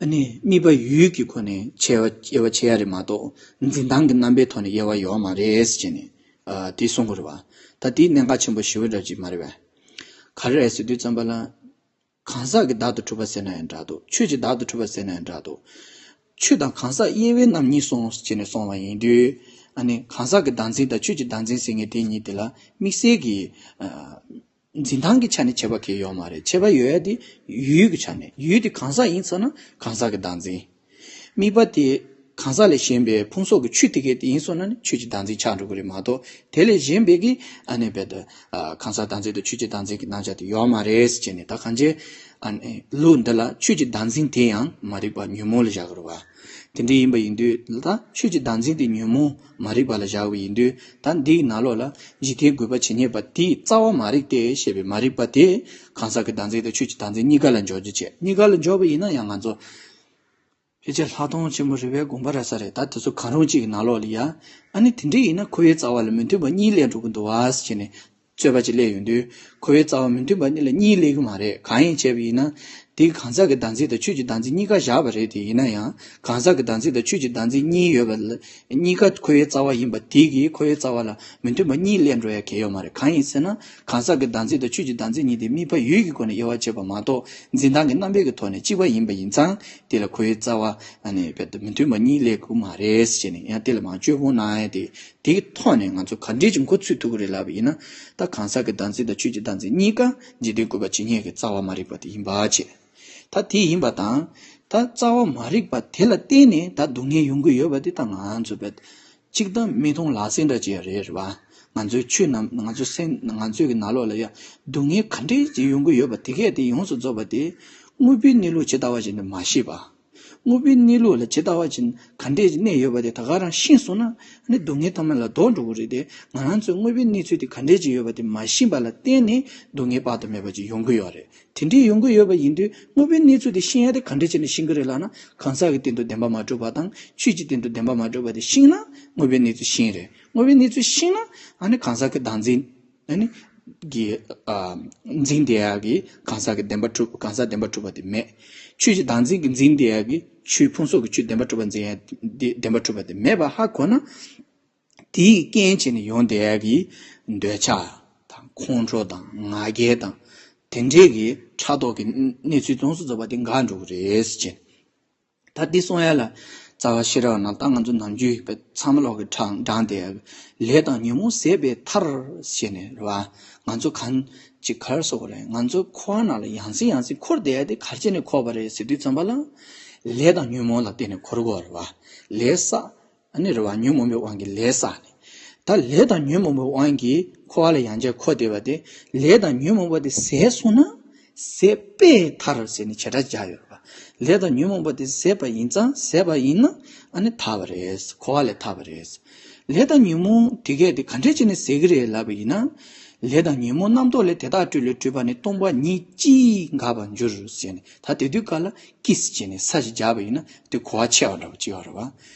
ཨ་ནི་དམིགས་པ་ཡུལ་གྱི་སྒོ་ནས་དབྱེ་བ་དབྱེ་བ་ཕྱེ་ཡ་རེད་མ་གཏོགས་འཛིན་སྟངས་ཀྱི་རྣམ་པའི་ཐོག་ནས་དབྱེ་བ་ཡོད་མ་རེད་ཟེར་བྱས་ནས་ཨ་དེ་གསུང་གི་རེད་བ། ད་དེ་གནད་འགག་ཆེན་པོ་ཞེ་པོ་འདྲ་ཅིག་མ་རེད་བས། ག་རེ་རེད་ཟེར་དུས་ཙམ་པ་ལ། གང་ཟག་གི་བདག་ཏུ་གྲུབ་པ་ཟེར་ན་ཡང་འདྲ་འདུག་ཆོས་ཀྱི་བདག་ཏུ་གྲུབ་པ་ཟེར་ན་ཡང་འདྲ་འདུག་ཆོས་དང་གང་ཟག་དབྱེ་བའི་རྣམ་གཉིས་སོང་ཟེར་ནས་སོང་བ་ཡིན་དུས། ཨ་ནི་གང་ཟག་གི་བདག་འཛིན་དང་ཆོས་ཀྱི་བདག་འཛིན་ཟེར་མཁན་དེ་གཉིས་དེ་ལ་དམིགས་བསལ་གྱི་ཨ་འཛིན་སྟངས་ཀྱི་ཆ་ནས་ཁྱད་པར་གང་ཡང་ཡོད་མ་རེད། ཁྱད་པར་ཡོད་ཡ་དེ་ཡུལ་གྱི་ཆ་ནས། ཡུལ་དེ་གང་ཟག་ཡིན་ཚར་ན་གང་ཟག་གི་བདག་འཛིན། དམིགས་པ་དེ་གང་ཟག་ལས་གཞན་པའི་ཕུང་སོགས་ཀྱི་ཆོས་དེ་གས་དེ་ཡིན་སོང་ན་ནི་ཆོས་ཀྱི་བདག་འཛིན་ཆགས་འགྲོ་གི་རེད་མ་གཏོགས། དེ་ལས་གཞན་པའི་གི་ཨ་ནི་རྦད་དེ་ཨ་གང་ཟག་བདག་འཛིན་དང་ཆོས་ཀྱི་བདག་འཛིན་གྱི་རྣམ་གཞག་དེ་ཡོད་མ་རེད་ཟེར་བྱས་ནས། ད་གང་ཅི་ཨ་ནི་ལུགས་འདི་ལ་ཆོས་ཀྱི་བདག་འཛིན་དེ་ཡང་མ་རིག་པ་ཉོན་མོངས་ལ་བཞག་གི་རེད་བ། དེ་འདྲ་ཡིན་པ་ཡིན་དུས་ད་ཆོས་ཀྱི་བདག་འཛིན་དེ་ཉོན་མོངས་མ་རིག་པ་ལ་བཞག་པ་ཡིན་དུས། ད་འདིའི་ནང་ལོགས་ལ་འཇིག་རྟེན་རྒུད་པ་ཇི་སྙེད་པ་དེའི་རྩ་བ་མ་རིག་སྟེ་ཞེས་པའི་མ་རིག་པ་དེ་གང་ཟག་གི་བདག་འཛིན་དང་ཆོས་ཀྱི་བདག་འཛིན་གཉིས་ཀ་ལ་འཇོག་རྒྱུ་བྱས། གཉིས་ཀ་ལ་འཇོག་པ་ཡིན་ན་ཡང་ང་ཚོ་ཕལ་ཆེར་ལྷག་མཐོང་ཆེན་པོ་རེད་པས་དགོངས་པ་རག་ས་རེད། ད་དེ་ཚོ་གང་རུང་གཅིག་གི་ནང་ལོགས་ལ་ཡ། ཨ་ནི་དེ་འདྲ་ཡིན་ན་འཁོར་བའི་རྩ་བ་ལ་མི་མཐུན་པ་གཉིས་སླེབས་འགྲོ་གི་འདུག་བ་ཟེར་བྱས་ནས་རྩོད་པ་ཅིག་སླེབས་ཡོང་དུས། འཁོར་བའི་རྩ་བ་མི་མཐུན་པ་གཉིས་ལ་གཉིས་སླེབས་གི་མ་རེད། གང་ཡིན་བྱས་པ་ཡིན་ན། དེ་གང་ཟག་གི་བདག་འཛིན་དང་ཆོས་ཀྱི་བདག་འཛིན་གཉིས་ཀ་བཞག་པ་རེད། དེ་ཡིན་ན་ཡང་གང་ཟག་གི་བདག་འཛིན་དང་ཆོས་ཀྱི་བདག་འཛིན་གཉིས་ཡོད་པ་ལ། གཉིས་ཀ་འཁོར་བའི་རྩ་བ་ཡིན་པ་དེ་གིས་འཁོར་བའི་རྩ་བ་ལ་མི་མཐུན་པ་གཉིས་སླེབས་འགྲོ་ཡ་གང་ཡང་ཡོད་མ་རེད། གང་ཡིན་ཟེར་ན། གང་ཟག་གི་བདག་འཛིན་དང་ཆོས་ཀྱི་བདག་འཛིན་གཉིས་དེ་དམིགས་པ་ཡུལ་གྱི་སྒོ་ནས་དབྱེ་བ་ཕྱེ་བ་མ་གཏོགས། འཛིན་སྟངས་ཀྱི་རྣམ་པའི་གི་ཐོག་ནས་གཅིག་པ་ཡིན་པ་ཡིན་ཙང་། དེ་ལ་འཁོར་བའི་རྩ་བ་ཨ་ནི་རྦད་དེ་མི་མཐུན་པ་གཉིས་སླེབས་ཀྱི་མ་རེད་ཟེར་བྱས་ནས། ཡང་དེ་ལ་མར་དཔྱད་དཔོག་གནང་ཡ་དེ། དེའི་ཐོག་ནས་ང་ཚོ་ག་འདྲས་ཀྱི་མགོ་ཚོད་ཐུབ་ཀྱི་རེད་ལབ་པ་ཡིན་ན། ད་གང་ཟག་གི་བདག་འཛིན་དང་ཆོས་ཀྱི་བདག་འཛིན་གཉིས་ཀ་འཇིག་རྟེན་རྒུད་པ་ཇི་སྙེད་ཀྱི་རྩ་བ་མ་རིག་པ་དེ་ཡིན་པ་བྱས། ད་དེ་ཡིན་པ་དང་། ད་རྩ་བ་མ་རིག་པ་དེ་ལ་བརྟེན་ནས་ད་སྡུག་བསྔལ་ཡོང་གི་ཡོད་པ་དེ་ད་ང་ཚོ་རྦད་གཅིག་དང་མི་མཐོང་ལག་ཟིན་འདྲ་ཅིག་རེད། རེད་བ། ང་ཚོའི་ཆོས་རྣམས། ང་ཚོའི་སེམས། ང་ཚོའི་གི་ནང་ལོགས་ལ་ཡ་སྡུག་བསྔལ་ག་འདྲས་ཅིག་ཡོང་གི་ཡོད་པ་དེ་གས་དེ་ཡོངས་སུ་རྫོགས་པ་དེ་དངོས་པོའི་གནས་ལུགས་ཇི་ལྟ་བ་བཞིན་དུ་མ་ཤེས་པ། དངོས་པོའི་གནས་ལུགས་ལ་ཇི་ལྟ་བ་བཞིན་ག་འདྲས་ཅིག་གནས་ཡོད་པ་དེ་ད་ག་རང་ཤེས་སོང་ན། ཨ་ནི་སྡུག་བསྔལ་ཐ་མ་ལ་ལྡོག་འགྲོ་གི་རེད་དེ། ང་རང་ཚོའི་དངོས་པོའི་གནས་ཚུལ་དེ་ག་འདྲས་ཅིག་ཡོད་པ་དེ་མ་ཤེས་པ་ལ་བརྟེན་ནས་སྡུག་བསྔལ་དཔག་ཏུ་མེད་པ་ཅིག་ཡོང་གི་ཡོད་རེད། དེ་འདྲའི་ཡོང་གི་ཡོད་པ་ཡིན་དུས། དངོས་པོའི་གནས་ཚུལ་དེ་ཤེས་ཡ་དེ་ག་འདྲ་བྱས་ནས་ཤེས་ཀྱི་རེད་ལབ་ན། གང་ཟག་གི་སྟེང་དུ་བདེན་པ་མ་གྲུབ་པ་དང་ཆོས་ཀྱི་སྟེང་དུ་བདེན་པ་མ་གྲུབ་པ་དེ་ཤེས་ན་དངོས་པོའི་གནས་ཚུལ་ཤེས་རེད། དངོས་པོའི་གནས་ཚུལ་ཤེས་ན་ཨ་ནི་གང་ཟག་གི་བདག་འཛིན་ཨ་ནི་གི་ཨ་འཛིན་བསྡད་ཡ་གི་གང་ཟག་གི་བདེན་པ་གྲུབ། གང་ཟག་བདེན་པ་གྲུབ་པ་དེ་མེད། ཆོས་ཀྱི་བདག་འཛིན་གྱི་འཛིན་བསྡད་ཡ་གི་ཆོས་ཕུང་སོགས་ཀྱི་ཆོས་བདེན་པ་གྲུབ་པ་འཛིན་ཡ་དེ་བདེན་པ་གྲུབ་པ་དེ་མེད་པ་ཧ་གོ་ན། དེའི་རྐྱེན་བྱས་ནས་ཡོང་བསྡད་ཡ་གི་འདོད་ཆགས་དང་ཁོང་ཁྲོ་དང་ང་རྒྱལ་དང་། དེ་འདྲའི་གི་ཕྲག་དོག་གི་གནས་ཚུལ་ཡོངས་སུ་རྫོགས་པ་དེ་འགག་འགྲོ་གི་རེད་ཟེར་བྱས། ད་འདི་གསུང་ཡ་ལ་རྩ་བ་ཤེས་རབ་ནང་ད་ང་ཚོ་ནམ་རྒྱུན་ཚང་མ་ལོག་གི་ཁྲག་འགྲངས་བསྡད་ཡ་གི་ལས་དང་ཉོན་མོངས་ཟད་པའི་མཐར་ཟེར་ནས་རེད་བ། ང་ཚོ་གང་ཅིག་ག་རེ་ཟེར་དགོས་རེད། ང་ཚོ་འཁོར་བ་ནང་ལ་ཡང་སེ་ཡང་སེ་འཁོར་བསྡད་ཡ་དེ་ག་རེ་བྱས་ནས་འཁོར་བ་རེད་ཟེར་དུས་ཙམ་པ་ལ། ལས་དང་ཉོན་མོངས་ལ་བརྟེན་ནས་འཁོར་གྱི་ཡོད་རེད་བ། ལས་བསགས། ཨ་ནི་རེད་བ། ཉོན་མོངས་པའི་དབང་གིས་ལས་བསགས་ནས། ད་ལས་དང་ཉོན་མོངས་པའི་དབང་གིས་འཁོར་བ་ལ་ཡང་བསྐྱར་འཁོར་བསྡད་པ་དེ། ལས་དང་ཉོན་མོངས་པ་དེ་ཟད་སོང་ན་ཟད་པའི་མཐར་ཟེར་ནས་བྱེ་བྲག་སྦྱར་ཡོད་རེད་བ། ལས་དང་ཉོན་མོངས་པ་དེ་ཟད་པ་ཡིན་ཙང་། ཟད་པ་ཡིན་ན་ཨ་ནི་ཐར་བ་རེད། འཁོར་བ་ལས་ཐར་བ་རེད། ལས་དང་ཉོན་མོངས་དེ་གས་དེ་ག་འདྲས་བྱས་ནས་ཟད་ཀྱི་རེད་ལབ་པ་ཡིན་ན། ལས་དང་ཉོན་མོངས་རྣམ་རྟོག་ལས་དེ་དག་སྤྲོས་ལས་གྲུབ་པ་ནི་སྟོང་པ་ཉིད་ཀྱིས་འགག་པར་འགྱུར་ཟེར་ནས། ད་དེ་དུས་སྐབས་ལ་ཀྱིས་བྱས་ནས་ས་ཞིག་སྦྱར་བ་ཡིན་ན་དེ་གོ་བ་ཆེ་བ་འདྲ་པོ་ཅིག་ཡོད་རེད་བ།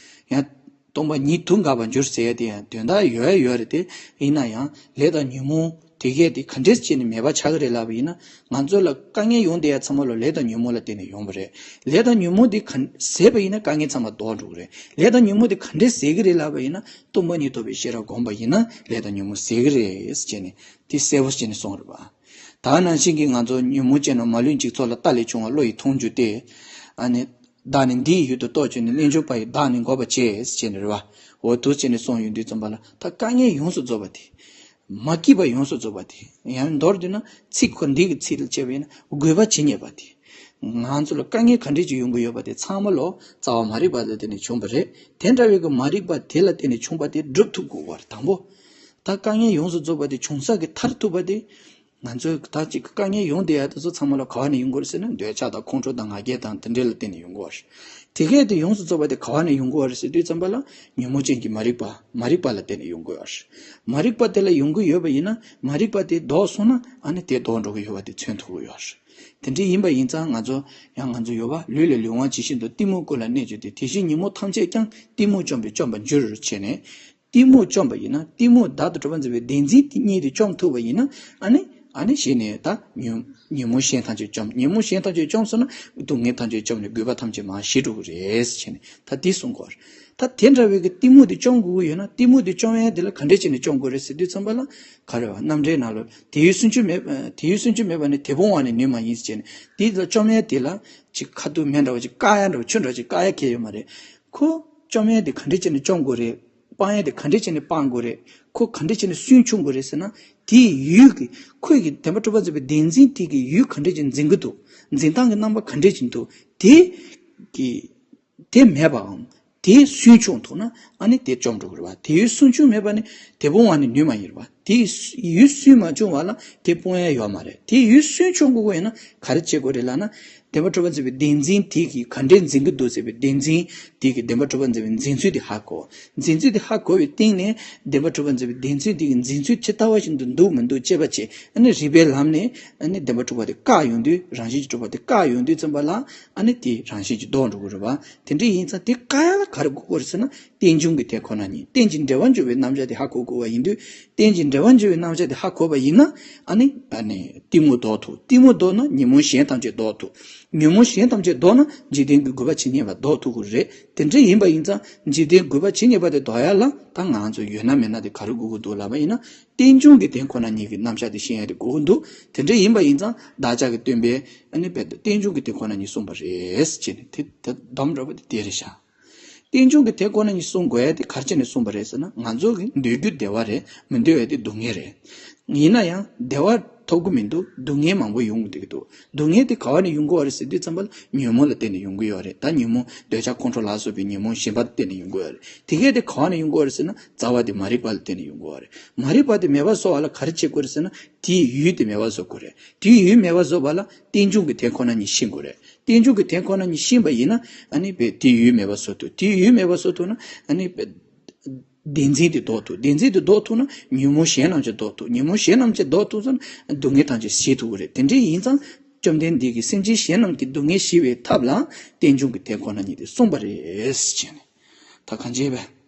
ཡང་སྟོང་པ་ཉིད་དུ་འགག་པར་འགྱུར་ཟེར་ཡ་དེ་ཡང་དོན་དག་ཡོད་ཡོད་རེད་དེ། ཡིན་ན་ཡང་ལས་དང་ཉོན་མོངས་དེ་གས་དེ་ག་འདྲས་བྱས་ནས་མེད་པ་ཆགས་ཀྱི་རེད་ལབ་པ་ཡིན་ན། ང་ཚོ་ལ་དཀའ་ངལ་ཡོང་བསྡད་ཡ་ཚང་མ་ལོ་ལས་དང་ཉོན་མོངས་ལ་བརྟེན་ནས་ཡོང་བ་རེད། ལས་དང་ཉོན་མོངས་དེ་ག་ཟད་པ་ཡིན་ན་དཀའ་ངལ་ཚང་མ་ལྡོག་འགྲོ་གི་རེད། ལས་དང་ཉོན་མོངས་དེ་ག་འདྲས་ཟད་ཀྱི་རེད་ལབ་པ་ཡིན་ན། སྟོང་པ་ཉིད་རྟོགས་པའི་ཤེས་རབ་བསྒོམས་པ་ཡིན་ན་ལས་དང་ཉོན་མོངས་ཟད་ཀྱི་རེད་ཟེར་ནས་དེ་གསལ་པོ་བྱས་ནས་གསུངས་རེད་བ། ད་ནང་བཞིན་གྱི་ང་ཚོ་ཉོན་མོངས་ཅན་རྣམས་མ་ལུས་འཇིག་ཚོགས་ལ། ལྟ་ལས་བྱུང་བ་བློ་ཡིས་མཐོང་འགྱུར་ཏེ། ཨ་ནི། བདག་ནི་འདི་ཡི་ཡུལ་དུ་རྟོག་བྱུང་ནས། རྣལ་འབྱོར་པ་ཡིས་བདག་ནི་འགོག་པར་བྱེད་ཟེར་ནས་རེད་བ། འོ་འདུག་བྱས་ནས་གསུངས་ཡོང་དུས་ཙམ་པ་ལ། ད་དཀའ་ངལ་ཡོངས་སུ་རྫོགས་པ་དེ། མ་སྐྱིད་པ་ཡོངས་སུ་རྫོགས་པ་དེ། ཡང་མདོར་བསྡུས་ན་ཚིག་ཁོ་འདི་གི་ཚིག་ལ་བྱས་པ་ཡིན་ན་རྒུད་པ་ཇི་སྙེད་པ་དེ། ང་ཚོ་ལ་དཀའ་ངལ་ག་འདྲས་ཅིག་ཡོང་གི་ཡོད་པ་དེ་ཚང་མ་ལོ་རྩ་བ་མ་རིག་པ་ལ་བརྟེན་ནས་བྱུང་བ་རེད། དེ་འདྲ་བའི་གི་མ་རིག་པ་དེ་ལ་བརྟེན་ནས་བྱུང་བ་དེ་སྒྲུབ་ཐུབ་དགོས་པ་རེད། དང་པོ། ད་དཀའ་ངལ་ཡོངས་སུ་རྫོགས་པ་དེ་བྱུང་ས་གི་མཐར་ཐུག་པ་དེ། ང་ཚོས་ད་ཅིག་དཀའ་ངལ་ཡོང་བསྡད་ཡ་དེ་ཚོ་ཚང་མ་ལ་ག་བ་ནས་ཡོང་གི་རེད་ཟེར་ན། འདོད་ཆགས་དང་ཁོང་ཁྲོ་དང་ང་རྒྱལ་དང་དེ་འདྲས་ལ་བརྟེན་ནས་ཡོང་གི་ཡོད་རེད། དེ་གས་དེ་ཡོངས་སུ་རྫོགས་པ་དེ་ག་བ་ནས་ཡོང་གི་ཡོད་རེད་ཟེར་དུས་ཙམ་པ་ལ། ཉོན་མོངས་ཅན་གྱི་མ་རིག་པ། མ་རིག་པ་ལ་བརྟེན་ནས་ཡོང་གི་ཡོད་རེད། མ་རིག་པ་དེ་ལ་ཡོང་གི་ཡོད་པ་ཡིན་ན། མ་རིག་པ་དེ་ལྡོག་སོང་ན་ཨ་ནི་དེ་ལྡོག་འགྲོ་གི་ཡོད་པ་དེ་མཚོན་ཐུབ་ཀྱི་ཡོད་རེད། དེ་འདྲས་ཡིན་པ་ཡིན་ཙང་ང་ཚོ་ཡང་ང་ཚོ་ཡོད་པ། ལུས་ལ་ལུས་དབང་ཇི་བཞིན་དུ། གཏི་མུག་ཀུན་ལ་གནས་གྱུར་ཏེ། དེ་བཞིན་ཉོན་མོངས་ཐམས་ཅད་ཀྱང་། གཏི་མུག་བཅོམ་པས་བཅོམ་པར་འགྱུར་བྱས་ནས། གཏི་མུག་བཅོམ་པ་ཡིན་ན། གཏི་མུག་བདག་ཏུ་གྲུབ་པར་འཛིན་པའི་བདེན་འཛིན་དེ་གཉིས་དེ་བཅོམ་ཐུབ་པ་ཡིན་ན། ཨ་ནི་ ཨ་ནི་གཞི་ནས་ད་ཉོན་ཉོན་མོངས་གཞན་ཐམས་ཅད་བཅོམ། ཉོན་མོངས་གཞན་ཐམས་ཅད་བཅོམ་སོང་ན་སྡུག་བསྔལ་ཐམས་ཅད་བཅོམ་ནས་རྒུད་པ་ཐམས་ཅད་མར་ཞི་འགྲོ་གི་རེད་ཟེར་བྱས་ནས་ད་འདི་གསུང་གི་ཡོད་རེད། ད་དེ་འདྲ་བའི་གི་གཏི་མུག་དེ་བཅོམ་དགོས་ཀྱི་ཡོད་ན་གཏི་མུག་དེ་བཅོམ་ཡས་དེ་ལ་ག་འདྲས་བྱས་ནས་བཅོམ་དགོས་རེད་ཟེར་དུས་ཙམ་པ་ལ་ག་རེ་བ། རྣམ་འགྲེལ་ནང་ལ་དེ་ཡུལ་སུན་ཕྱུང་མེད་པ་དེ་ཡུལ་སུན་ཕྱུང་མེད་པ་ནི་དེ་སྤོང་བ་ནི་ནུས་མ་ཡིན་ཟེར་བྱས་ནས་དེ་ལ་བཅོམ་ཡས་དེ་ལ་ཅིག་ཁ་ཐུག་མེ་འདྲ་བ་ཅིག་བཀག་ཡ་འདྲ་བ་ཆུ་འདྲ་བ་ཅིག་བཀག་ཡ་གལ་ཡོད་མ་རེད། ཁོ་བཅོམ་ཡས་དེ་ག་འདྲས་བྱས་ནས་བཅོམ་དགོས་རེད། སྤང་ཡས་དེ་ག་འདྲས་བྱས་ནས་སྤང་དགོས་རེད། ཁོ་ག་འདྲས་བྱས་ནས་སུན་ཕྱུང་དགོས་རེད་ཟེར་ན། དེའི་ཡུལ་གྱི་ཁོ་གི་བདེན་པ་གྲུབ་པ་འཛིན་པའི་བདེན་འཛིན་དེ་གི་ཡུལ་ག་འདྲས་ཀྱིས་འཛིན་གྱི་འདུག་འཛིན་སྟངས་ཀྱི་རྣམ་པ་ག་འདྲས་ཀྱིས་འདུག་དེ་གི་དེ་མེད་པའམ་དེ་སུན་ཕྱུང་ཐུབ་ན་ཨ་ནི་དེ་བཅོམ་འགྲོ་དགོས་རེད་པ། དེ་ཡུལ་སུན་ཕྱུང་མེད་པ་ནི་དེ་སྤོང་བ་ནི་ནུས་མ་ཡིན་རེད་པ། དེ་ཡུལ་སུན་མ་ཕྱུང་བ་ལ་དེ་སྤོང་ཡ་ཡོད་མ་རེད། དེ་ཡུལ་སུན་ཕྱུང་དགོས་ཀྱི་ཡོད་ན་ག་རེ་བྱེད་དགོས་རེད་ལབ་ན། བདེན་པ་གྲུབ་པ་འཛིན་པའི་བདེན་འཛིན་དེ་གིས་ག་འདྲས་འཛིན་གྱི་འདུག་ཟེར་བའི་བདེན་འཛིན་དེ་གིས་བདེན་པ་གྲུབ་པ་འཛིན་པའི་འཛིན་ཚུལ་དེ་ཧ་གོ། འཛིན་ཚུལ་དེ་ཧ་གོ་བའི་སྟེང་ནས་བདེན་པ་གྲུབ་པ་འཛིན་པའི་བདེན་འཛིན་དེ་གིས་འཛིན་ཚུལ་ཇི་ལྟ་བ་བཞིན་དུ་འདུག་མི་འདུག་དཔྱད་པ་བྱེད། ཨ་ནི་རིགས་པའི་ལམ་ནས་ཨ་ནི་བདེན་པ་གྲུབ་པ་དེ་བཀག་ཡོང་དུས་རང་བཞིན་གྱིས་གྲུབ་པ་དེ་བཀག་ཡོང་དུས་ཙམ་པ་ལ་ཨ་ནི་དེ་རང་བཞིན་གྱིས་ལྡོག་འགྲོ་གི་རེད་པ། དེ་འདྲ་ཡིན་ཙང་དེ་བཀག་ཡ་ལ་ག་རེ་དགོས་ཀྱི་རེད་ཟེར་ན་རྟེན་འབྱུང་གི་དེ་ཁོ་ན་ཉིད་རྟེན་ཅིང་འབྲེལ་བར་འབྱུང་བའི་རྣམ་གཞག་དེ་ཧ་གོ་དགོས་པ་ཡིན་དུས། རྟེན་ཅིང་འབྲེལ་བར་འབྱུང་བའི་རྣམ་གཞག་དེ་ཧ་གོ་བ་ཡིན་ན་ཨ་ནི་ཨ་ནི་གཏི་མུག་ལྡོག་ཐུབ། གཏི་མུག་ལྡོག་ན་ཉོན་མོངས་གཞན་ཐམས་ཅད་ལྡོག་ཐུབ། ཉོན་མོངས་གཞན་ཐམས་ཅད་ལྡོག་ན་འཇིག་རྟེན་གྱི་རྒུད་པ་ཇི་སྙེད་པ་ལྡོག་ཐུབ་ཀྱི་རེད། དེ་འདྲ་ཡིན་པ་ཡིན་ཙང་འཇིག་རྟེན་རྒུད་པ་ཇི་སྙེད་པ་དེ་ལྡོག་ཡ་ལ་ད་ང་ཚོ་ཡོད་ན་མེད་ན་དེ་ག་རེ་དགོས་ཀྱི་འདུག་ལབ་པ་ཡིན་ན། རྟེན་འབྱུང་གི་དེ་ཁོ་ན་ཉིད་ཀྱི་རྣམ་གཞག་དེ་ཤེས་ཡ་དེ་དགོས་ཀྱི་འདུག་དེ་འདྲ་ཡིན་པ་ཡིན་ཙང་བདག་ཅག་གི་སྟོན་པས་ཨ་ནི་རྦད་དེ་རྟེན་འབྱུང་གི་དེ་ཁོ་ན་ཉིད་གསུངས་པ་རེད་ཅེས་ནས་དེ་ད་སྡོམ་འདྲ་པོ་དེ་དེ་རེད་ཤག་རྟེན་འབྱུང་གི་དེ་ཁོ་ན་ཉིད་གསུང་དགོས་ཡ་དེ་ག་རེ་བྱས་ནས་གསུངས་པ་རེད་ཟེར་ན། ང་ཚོ་གི་འདོད་རྒྱུ་བདེ་བ་རེད། མི་འདོད་ཡ་དེ་སྡུག་བསྔལ་རེད། ཡིན་ན་ཡང་བདེ་བ་ཐོབ་གི་མི་འདུག་སྡུག་བསྔལ་མང་པོ་ཡོང་གི་འདུག་སྡུག་བསྔལ་དེ་ག་བ་ནས་ཡོང་གི་ཡོད་རེད་ཟེར་དུས་ཙམ་པ་ལ་ཉོན་མོངས་ལ་བརྟེན་ནས་ཡོང་གི་ཡོད་རེད། ད་ཉོན་མོངས་འདོད་ཆགས་ཁོང་ཁྲོ་ལ་སོགས་པའི་ཉོན་མོངས་གཞན་པ་ལ་བརྟེན་ནས་ཡོང་གི་ཡོད་རེད། དེ་གས་དེ་ག་བ་ནས་ཡོང་གི་ཡོད་རེད་ཟེར་ན་རྩ་བ་དེ་མ་རིག་པ་ལ་བརྟེན་ནས་ཡོང་གི་ཡོད་རེད། མ་རིག་པ་དེ་མེད་པ་བཟོ་བ་ལ་ག་རེ་བྱེད་དགོས་རེད་ཟེར་ན་དེའི་ཡུལ་དེ་མེད་པ་བཟོ་དགོས་རེད། དེའི་ཡུལ་མེད་པ་བཟོ་བ་ལ་རྟེན་འབྱུང་གི་དེ་ཁོ་ན་ཉིད་ཤེས་དགོས་རེད། རྟེན་འབྱུང་གི་དེ་ཁོ་ན་ཉིད་ཤེས་པ་ཡིན་ན་ཨ་ནི་བས་དེའི་ཡུལ་མེད་པ་བཟོ་ཐུབ། དེའི་ཡུལ་མེད་པ་བཟོ་ཐུབ་ན་ཨ་ནི་བས་བདེན་འཛིན་དེ་ལྡོག་ཐུབ། བདེན་འཛིན་དེ་ལྡོག་ཐུབ་ན་ཉོན་མོངས་གཞན་རྣམས་ཀྱང་ལྡོག་ཐུབ། ཉོན་མོངས་གཞན་རྣམས་ཀྱང་ལྡོག་ཐུབ་ཙང་སྡུག་བསྔལ་ཐམས་ཅད་ཞི་ཐུབ་ཀྱི་རེད། དེ་འདྲ་ཡིན་ཙང་བཅོམ་ལྡན་འདས་ཀྱིས་སེམས་ཅན་གཞན་རྣམས་ཀྱི་སྡུག་བསྔལ་ཞི་བའི་ཐབས་ལ་རྟེན་འབྱུང་གི་དེ་ཁོ་ན་ཉིད་དེ་གསུངས་པ་རེད་ཅེས་ནས། ད་གང་བྱས་པས།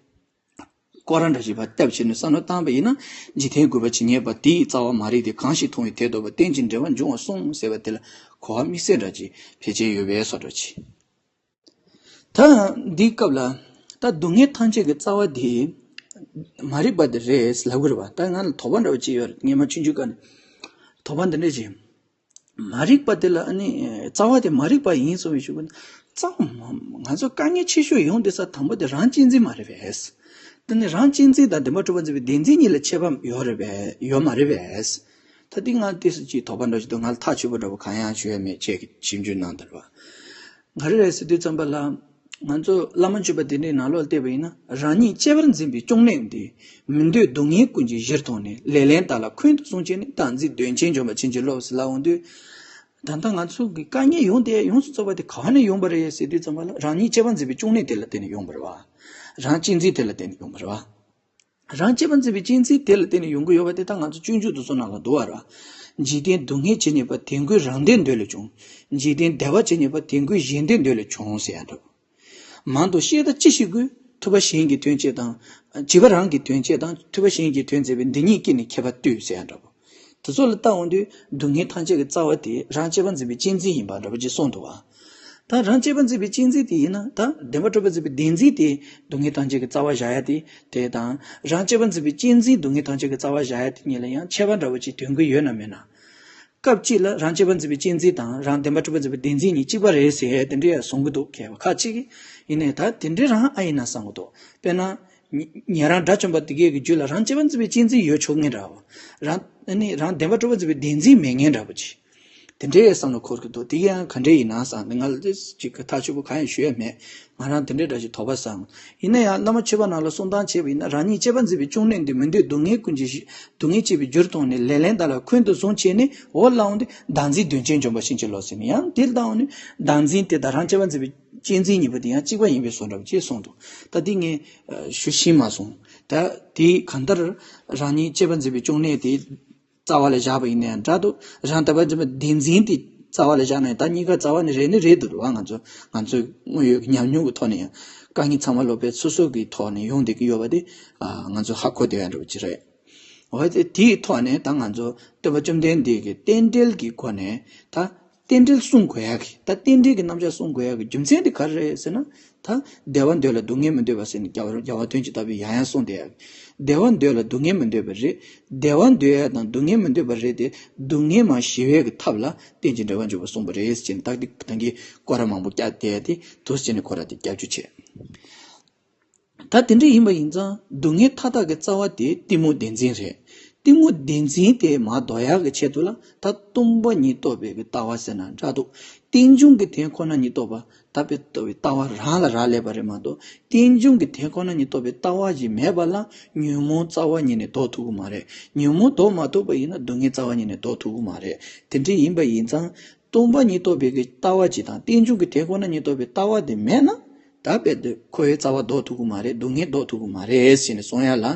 སྐོར་ར་འདྲ་ཞིག་ཕར་བཏབ་བྱས་ནས་བསམ་བློ་བཏང་བ་ཡིན་ན། འཇིག་རྟེན་རྒུད་པ་ཇི་སྙེད་པ་དེའི་རྩ་བ་མ་རིག་སྟེ། གང་ཞིག་མཐོང་བས་དེ་ལྡོག་པ། རྟེན་ཅིང་འབྲེལ་བར་འབྱུང་བར་གསུངས་ཟེར་བ་དེ་ལ་གོ་བ་དམིགས་བསལ་འདྲ་ཅིག་ཕལ་ཆེར་ཡོད་པའི་བཟོ་འདྲ་ཅིག་ད་འདིའི་སྐབས་ལ་ད་སྡུག་བསྔལ་ཐམས་ཅད་ཀྱི་རྩ་བ་དེ་མ་རིག་པ་དེ་རེད་ལབ་དགོས་རེད་པ། ད་ང་ལ་དོགས་པ་འདྲ་བ་ཅིག་ཡོད་རེད། སྔོན་མ་ཆུང་ཆུང་སྐབས་ནས་དོགས་པ་འདི་འདྲ་ཅིག་མ་རིག་པ་དེ་ལ་ཨ་ནི་རྩ་བ་དེ་མ་རིག་པ་ཡིན་གསུངས་པའི་གཞུག་གུ་ན་རྩ་བ་མ་ང་ཚོ་དཀའ་ངལ་ཆེ་ཤོས་ཡོང་བསྡད་ས་དང་པོ་དེ་རང་གཅེས་འཛིན་མ་རེད་པས། དེ་ནི་རང་གཅེས་འཛིན་དང་བདེན་པ་གྲུབ་པ་འཛིན་པའི་བདེན་འཛིན་གཉིས་ལ་ཁྱད་པར་ཡོད་རེད་པས། ཡོད་མ་རེད་པས། ད་དེ་ང་ཏོག་ཙམ་ཅིག་དོགས་པ་འདྲ་ཞིག་འདུག་ང་ལ་ཐག་ཆོད་པོ་འདྲ་པོ་གང་ཡང་ཞུ་ཡ་མེད། ཁྱེད་ཀྱིས་ཞིབ་འཇུག་གནང་དེར་བ། ག་རེ་རེད་ཟེར་དུས་ཙམ་པ་ལ། ང་ཚོ་བླ་མ་མཆོད་པ་དེ་འདྲའི་ནང་ལོགས་བལྟས་པ་ཡིན་ན་རང་ཉིད་གཅེས་པར་འཛིན་པའི་གཅུང་ནད་འདི། མི་འདོད་སྡུག་བསྔལ་ཀུན་གྱི་གཞིར་མཐོང་ནས། ལེ་ལན་དག་ལ་འཁོན་དུ་སོང་བྱས་ནས། བདག་འཛིན་གདོན་ཆེན་འཇོམས་པར་བྱིན་གྱིས་རློབས་ཟེར་ལབ་འོང་དུས། ད་ལྟ་ང་ཚོ་གི་དཀའ་ངལ་ཡོང་དེ་ཡོངས་སུ་རྫོགས་པ་དེ་ག་བ་ནས་ཡོང་པ་རེད་ཟེར་དུས་ཙམ་པ་ལ་རང་ཉིད་གཅེས་པར་འཛིན་པའི་གཅུང་ནད་དེ་ལ་བརྟེན་ནས་ཡོང་པ་རེད་བ། རང་གཅེས་འཛིན་དེ་ལ་བརྟེན་ནས་ཡོང་པ་རེད་བ། རང་གཅེས་པར་འཛིན་པའི་གཅེས་འཛིན་དེ་ལ་བརྟེན་ནས་ཡོང་གི་ཡོད་པ་དེ་ད་ང་ཚོ་སྤྱོད་འཇུག་དེ་ཚོ་ནང་ལ་འདུག་བ་ར། འཇིག་རྟེན་སྡུག་བསྔལ་ཇི་སྙེད་པ། དེ་ཀུན་རང་བདེ་འདོད་ལས་བྱུང་། འཇིག་རྟེན་བདེ་བ་ཇི་སྙེད་པ། དེ་ཀུན་གཞན་བདེ་འདོད་ལས་བྱུང་ཟེར་ཡ་འདྲ་བོ། མང་དུ་བཤད་ད་ཅི་ཞིག་དགོས། ཐུབ་པ་གཞན་གྱི་དོན་བྱེད་དང་། བྱིས་པ་རང་གི་དོན་བྱེད་དང་། ཐུབ་པ་གཞན་གྱི་དོན་མཛད་པའི། འདི་གཉིས་ཀྱིས་ནི་ཁྱད་པར་ལྟོས་ཟེར་ཡ་འདྲ་བོ། དེ་ཚོ་ལ་བལྟ་འོང་དུས་སྡུག་བསྔལ་ཐམས་ཅད་ཀྱི་རྩ་བ་དེ་རང་གཅེས་པར་འཛིན་པའི་གཅེས་འཛིན་ཡིན་པ་འདྲ་བོ་ཅིག་གསུངས་འདུག་བ། ད་རང་གཅེས་པར་འཛིན་པའི་གཅེས་འཛིན་དེ་ཡིན་ན་ད་བདེན་པ་གྲུབ་པར་འཛིན་པའི་བདེན་འཛིན་དེ་སྡུག་བསྔལ་ཐམས་ཅད་ཀྱི་རྩ་བ་བཞག་ཡ་དེ་དེ་དང་། རང་གཅེས་པར་འཛིན་པའི་གཅེས་འཛིན་སྡུག་བསྔལ་ཐམས་ཅད་ཀྱི་རྩ་བ་བཞག་ཡ་དེ་གཉིས་ལ་ཡང་ཁྱད་པར་འདྲ་བོ་ཅིག་དོན་གྱི་ཡོད་ན་མེད་ན། སྐབས་གཅིག་ལ་རང་གཅེས་པར་འཛིན་པའི་གཅེས་འཛིན་དང་རང་བདེན་པ་གྲུབ་པར་འཛིན་པའི་བདེན་འཛིན་གཉིས་གཅིག་པ་རེད་ཟེར་དེ་འདྲ་ཡང་གསུང་གི་འདུག་མཁས་པ་ཁ་ཅིག་གིས། ཡིན་ནའི་ད་དེ་འདྲ་རང་ཨ་ཡིན་ན་བསམ་གི་འདུག་དཔེར་ན། ཉེ་ཉན་རང་དགྲ་བཅོམ་པ་དེ་གས་ཀྱི་རྒྱུད་ལ་རང་གཅེས་པར་འཛིན་པའི་གཅེས་འཛིན་ཡོད་ཆོག་མཁན་འདྲ་བོ། རང་ཨ་ནི་རང་བདེན་པ་གྲུབ་པར་འཛིན་པའི་བདེན་འཛིན་མེད་མཁན་འདྲ་བོ་ཅིག་དེ་འདྲའི་བསམ་བློ་འཁོར་གྱི་འདུག་དེ་ཡང་ག་འདྲ་ཡིན་ན་བསམ་ནས་ང་ལ་ཏོག་ཙམ་ཅིག་གི་ཐག་ཆོད་པོ་གང་ཡང་ཞུ་ཡ་མེད། ང་རང་དེ་འདྲའི་འདྲ་ཞིག་དོགས་པ་ཟ་འོང་། ཡིན་ན་ཡང་བླ་མ་མཆོད་པ་ནང་ལ་གསུང་སྟངས་བྱས་པ་ཡིན་ན། རང་ཉིད་གཅེས་པར་འཛིན་པའི་གཅུང་ནད་འདི། མི་འདོད་སྡུག་བསྔལ་ཀུན་གྱི་གཞི། སྡུག་བསྔལ་སྐྱེད་པའི་རྒྱུར་མཐོང་ནས། ལེ་ལན་དག་ལ་འཁོན་དུ་བཟུང་བྱས་ནས། འོ་ལབ་འོང་དུས་བདག་འཛིན་གདོན་ཆེན་འཇོམས་པར་བྱིན་གྱིས་རློབས་ཟེར་ནས། ཡང་དེ་ལྟ་འོང་ནས་བདག་འཛིན་དེ་དང་རང་གཅེས་པར་འཛིན་པའི་གཅེས་འཛིན་གཉིས་པོ་དེ་ཡང་གཅིག་པ་ཡིན་པའི་བཟོ་འདྲ་བོ་ཅིག་གསུངས་འདུག་ད་འདི་ངས་ཞུ་ཤེས་མ་སོང་། ད་དེ་གང་ལྟར་རང་ཉིད་གཅེས་པར་འཛིན་པའི་གཅུང་ནད་དེ། རྩ་བ་ལ་བཞག་པ་ཡིན་ན་ཡང་འདྲ་འདུག་རང་ལྟ་བ་འཛིན་པ་བདེན་འཛིན་དེ་རྩ་བ་ལ་བཞག་ན་ཡང་ད་གཉིས་ཀ་རྩ་བ་ནས་རེད་ནི་རེད་འདུག་རེད་བ། ང་ཚོ་ང་ཚོའི་དངོས་ཡོད་ཀྱི་ཉམས་མྱོང་གི་ཐོག་ནས་ཡང་དཀའ་ངལ་ཚང་མ་སློབ་དཔོན་སོ་སོ་གི་ཐོག་ནས་ཡོང་བསྡད་ཀྱི་ཡོད་པ་དེ་ང་ཚོ་ཧ་གོ་བསྡད་ཡ་འདྲ་བོ་ཅིག་རེད། འོ་དེ་དེའི་ཐོག་ནས་ད་ང་ཚོ་སྟོན་པ་བཅོམ་ལྡན་འདས་ཀྱི་རྟེན་འབྲེལ་གྱི་སྒོ་ནས་ད་རྟེན་འབྲེལ་སྲུང་དགོས་ཡག་གི་ད་རྟེན་འབྲེལ་གྱི་རྣམ་གཞག་སྲུང་དགོས་ཡག་གི་རྒྱུ་མཚན་དེ་ག་རེ་རེད་ཟེར་ན། ད་བདེ་བ་འདོད་ལ་སྡུག་བསྔལ་མི་འདོད་པ་ཟེར་ནས་རྒྱལ་བ་རྒྱལ་བ་དོན་གྱི་ལྟ་བུའི་ཡང་ཡང་གསུངས་བསྡད་ཡག་བདེ་བ་འདོད་ལ་སྡུག་བསྔལ་མི་འདོད་པ་རེད། བདེ་བ་འདོད་ཡག་དང་སྡུག་བསྔལ་མི་འདོད་པ་རེད་དེ། སྡུག་བསྔལ་མ་ཞི་བའི་གི་ཐབས་ལ་རྟེན་ཅིང་འབྲེལ་བར་འབྱུང་བ་གསུངས་པ་རེད་ཟེར་ནས་ད་འདི་ད་གིན་སྐོར་ར་མང་པོ་བཀྱག་བསྡད་དེ་དུས་ཟེར་ནས་ཁོ་ར་དེ་སྐྱབས་བཅོལ་བྱས། ད་དེ་འདྲ་ཡིན་པ་ཡིན་ཙང་སྡུག་བསྔལ་མཐའ་དག་གི་རྩ་བ་དེ་གཏི་མུག་བདེན་འཛིན་རེད། གཏི་མུག་བདེན་འཛིན་དེ་མར་ལྡོག་ཡག་གི་ཆེད་དུ་ལ་ད་སྟོང་པ་ཉིད་རྟོགས་པའི་གི་ལྟ་བ་ཟེར་ན་འདྲ་འདུག་རྟེན་འབྱུང་གི་དོན་ཁོ་ན་ཉིད་རྟོགས་པ་ད་དཔེ་ལྟ་བུའི་ལྟ་བ་རང་ལ་རག་ལས་པ་རེད་མ་གཏོགས། རྟེན་འབྱུང་གི་དོན་ཁོ་ན་ཉིད་རྟོགས་པའི་ལྟ་བ་ཞིག་མེད་པ་ལ་ཉོན་མོངས་རྩ་བ་ཉིད་ནས་ལྡོག་ཐུབ་ཀྱི་མ་རེད། ཉོན་མོངས་ལྡོག་མ་ཐུབ་པ་ཡིན་ན་སྡུག་བསྔལ་རྩ་བ་ཉིད་ནས་ལྡོག་ཐུབ་ཀྱི་མ་རེད། དེ་འདྲ་ཡིན་པ་ཡིན་ཙང་སྟོང་པ་ཉིད་རྟོགས་པའི་གི་ལྟ་བ་ཅིག་དང་རྟེན་འབྱུང་གི་དོན་ཁོ་ན་ཉིད་རྟོགས་པའི་ལྟ་བ་དེ་མེད་ན། ད་དཔེ་དེ་འཁོར་བའི་རྩ་བ་ལྡོག་ཐུབ་ཀྱི་མ་རེད། སྡུག་བསྔལ་ལྡོག་ཐུབ་ཀྱི་མ་རེད་ཟེར་ནས་གསུང་ཡ་ལ།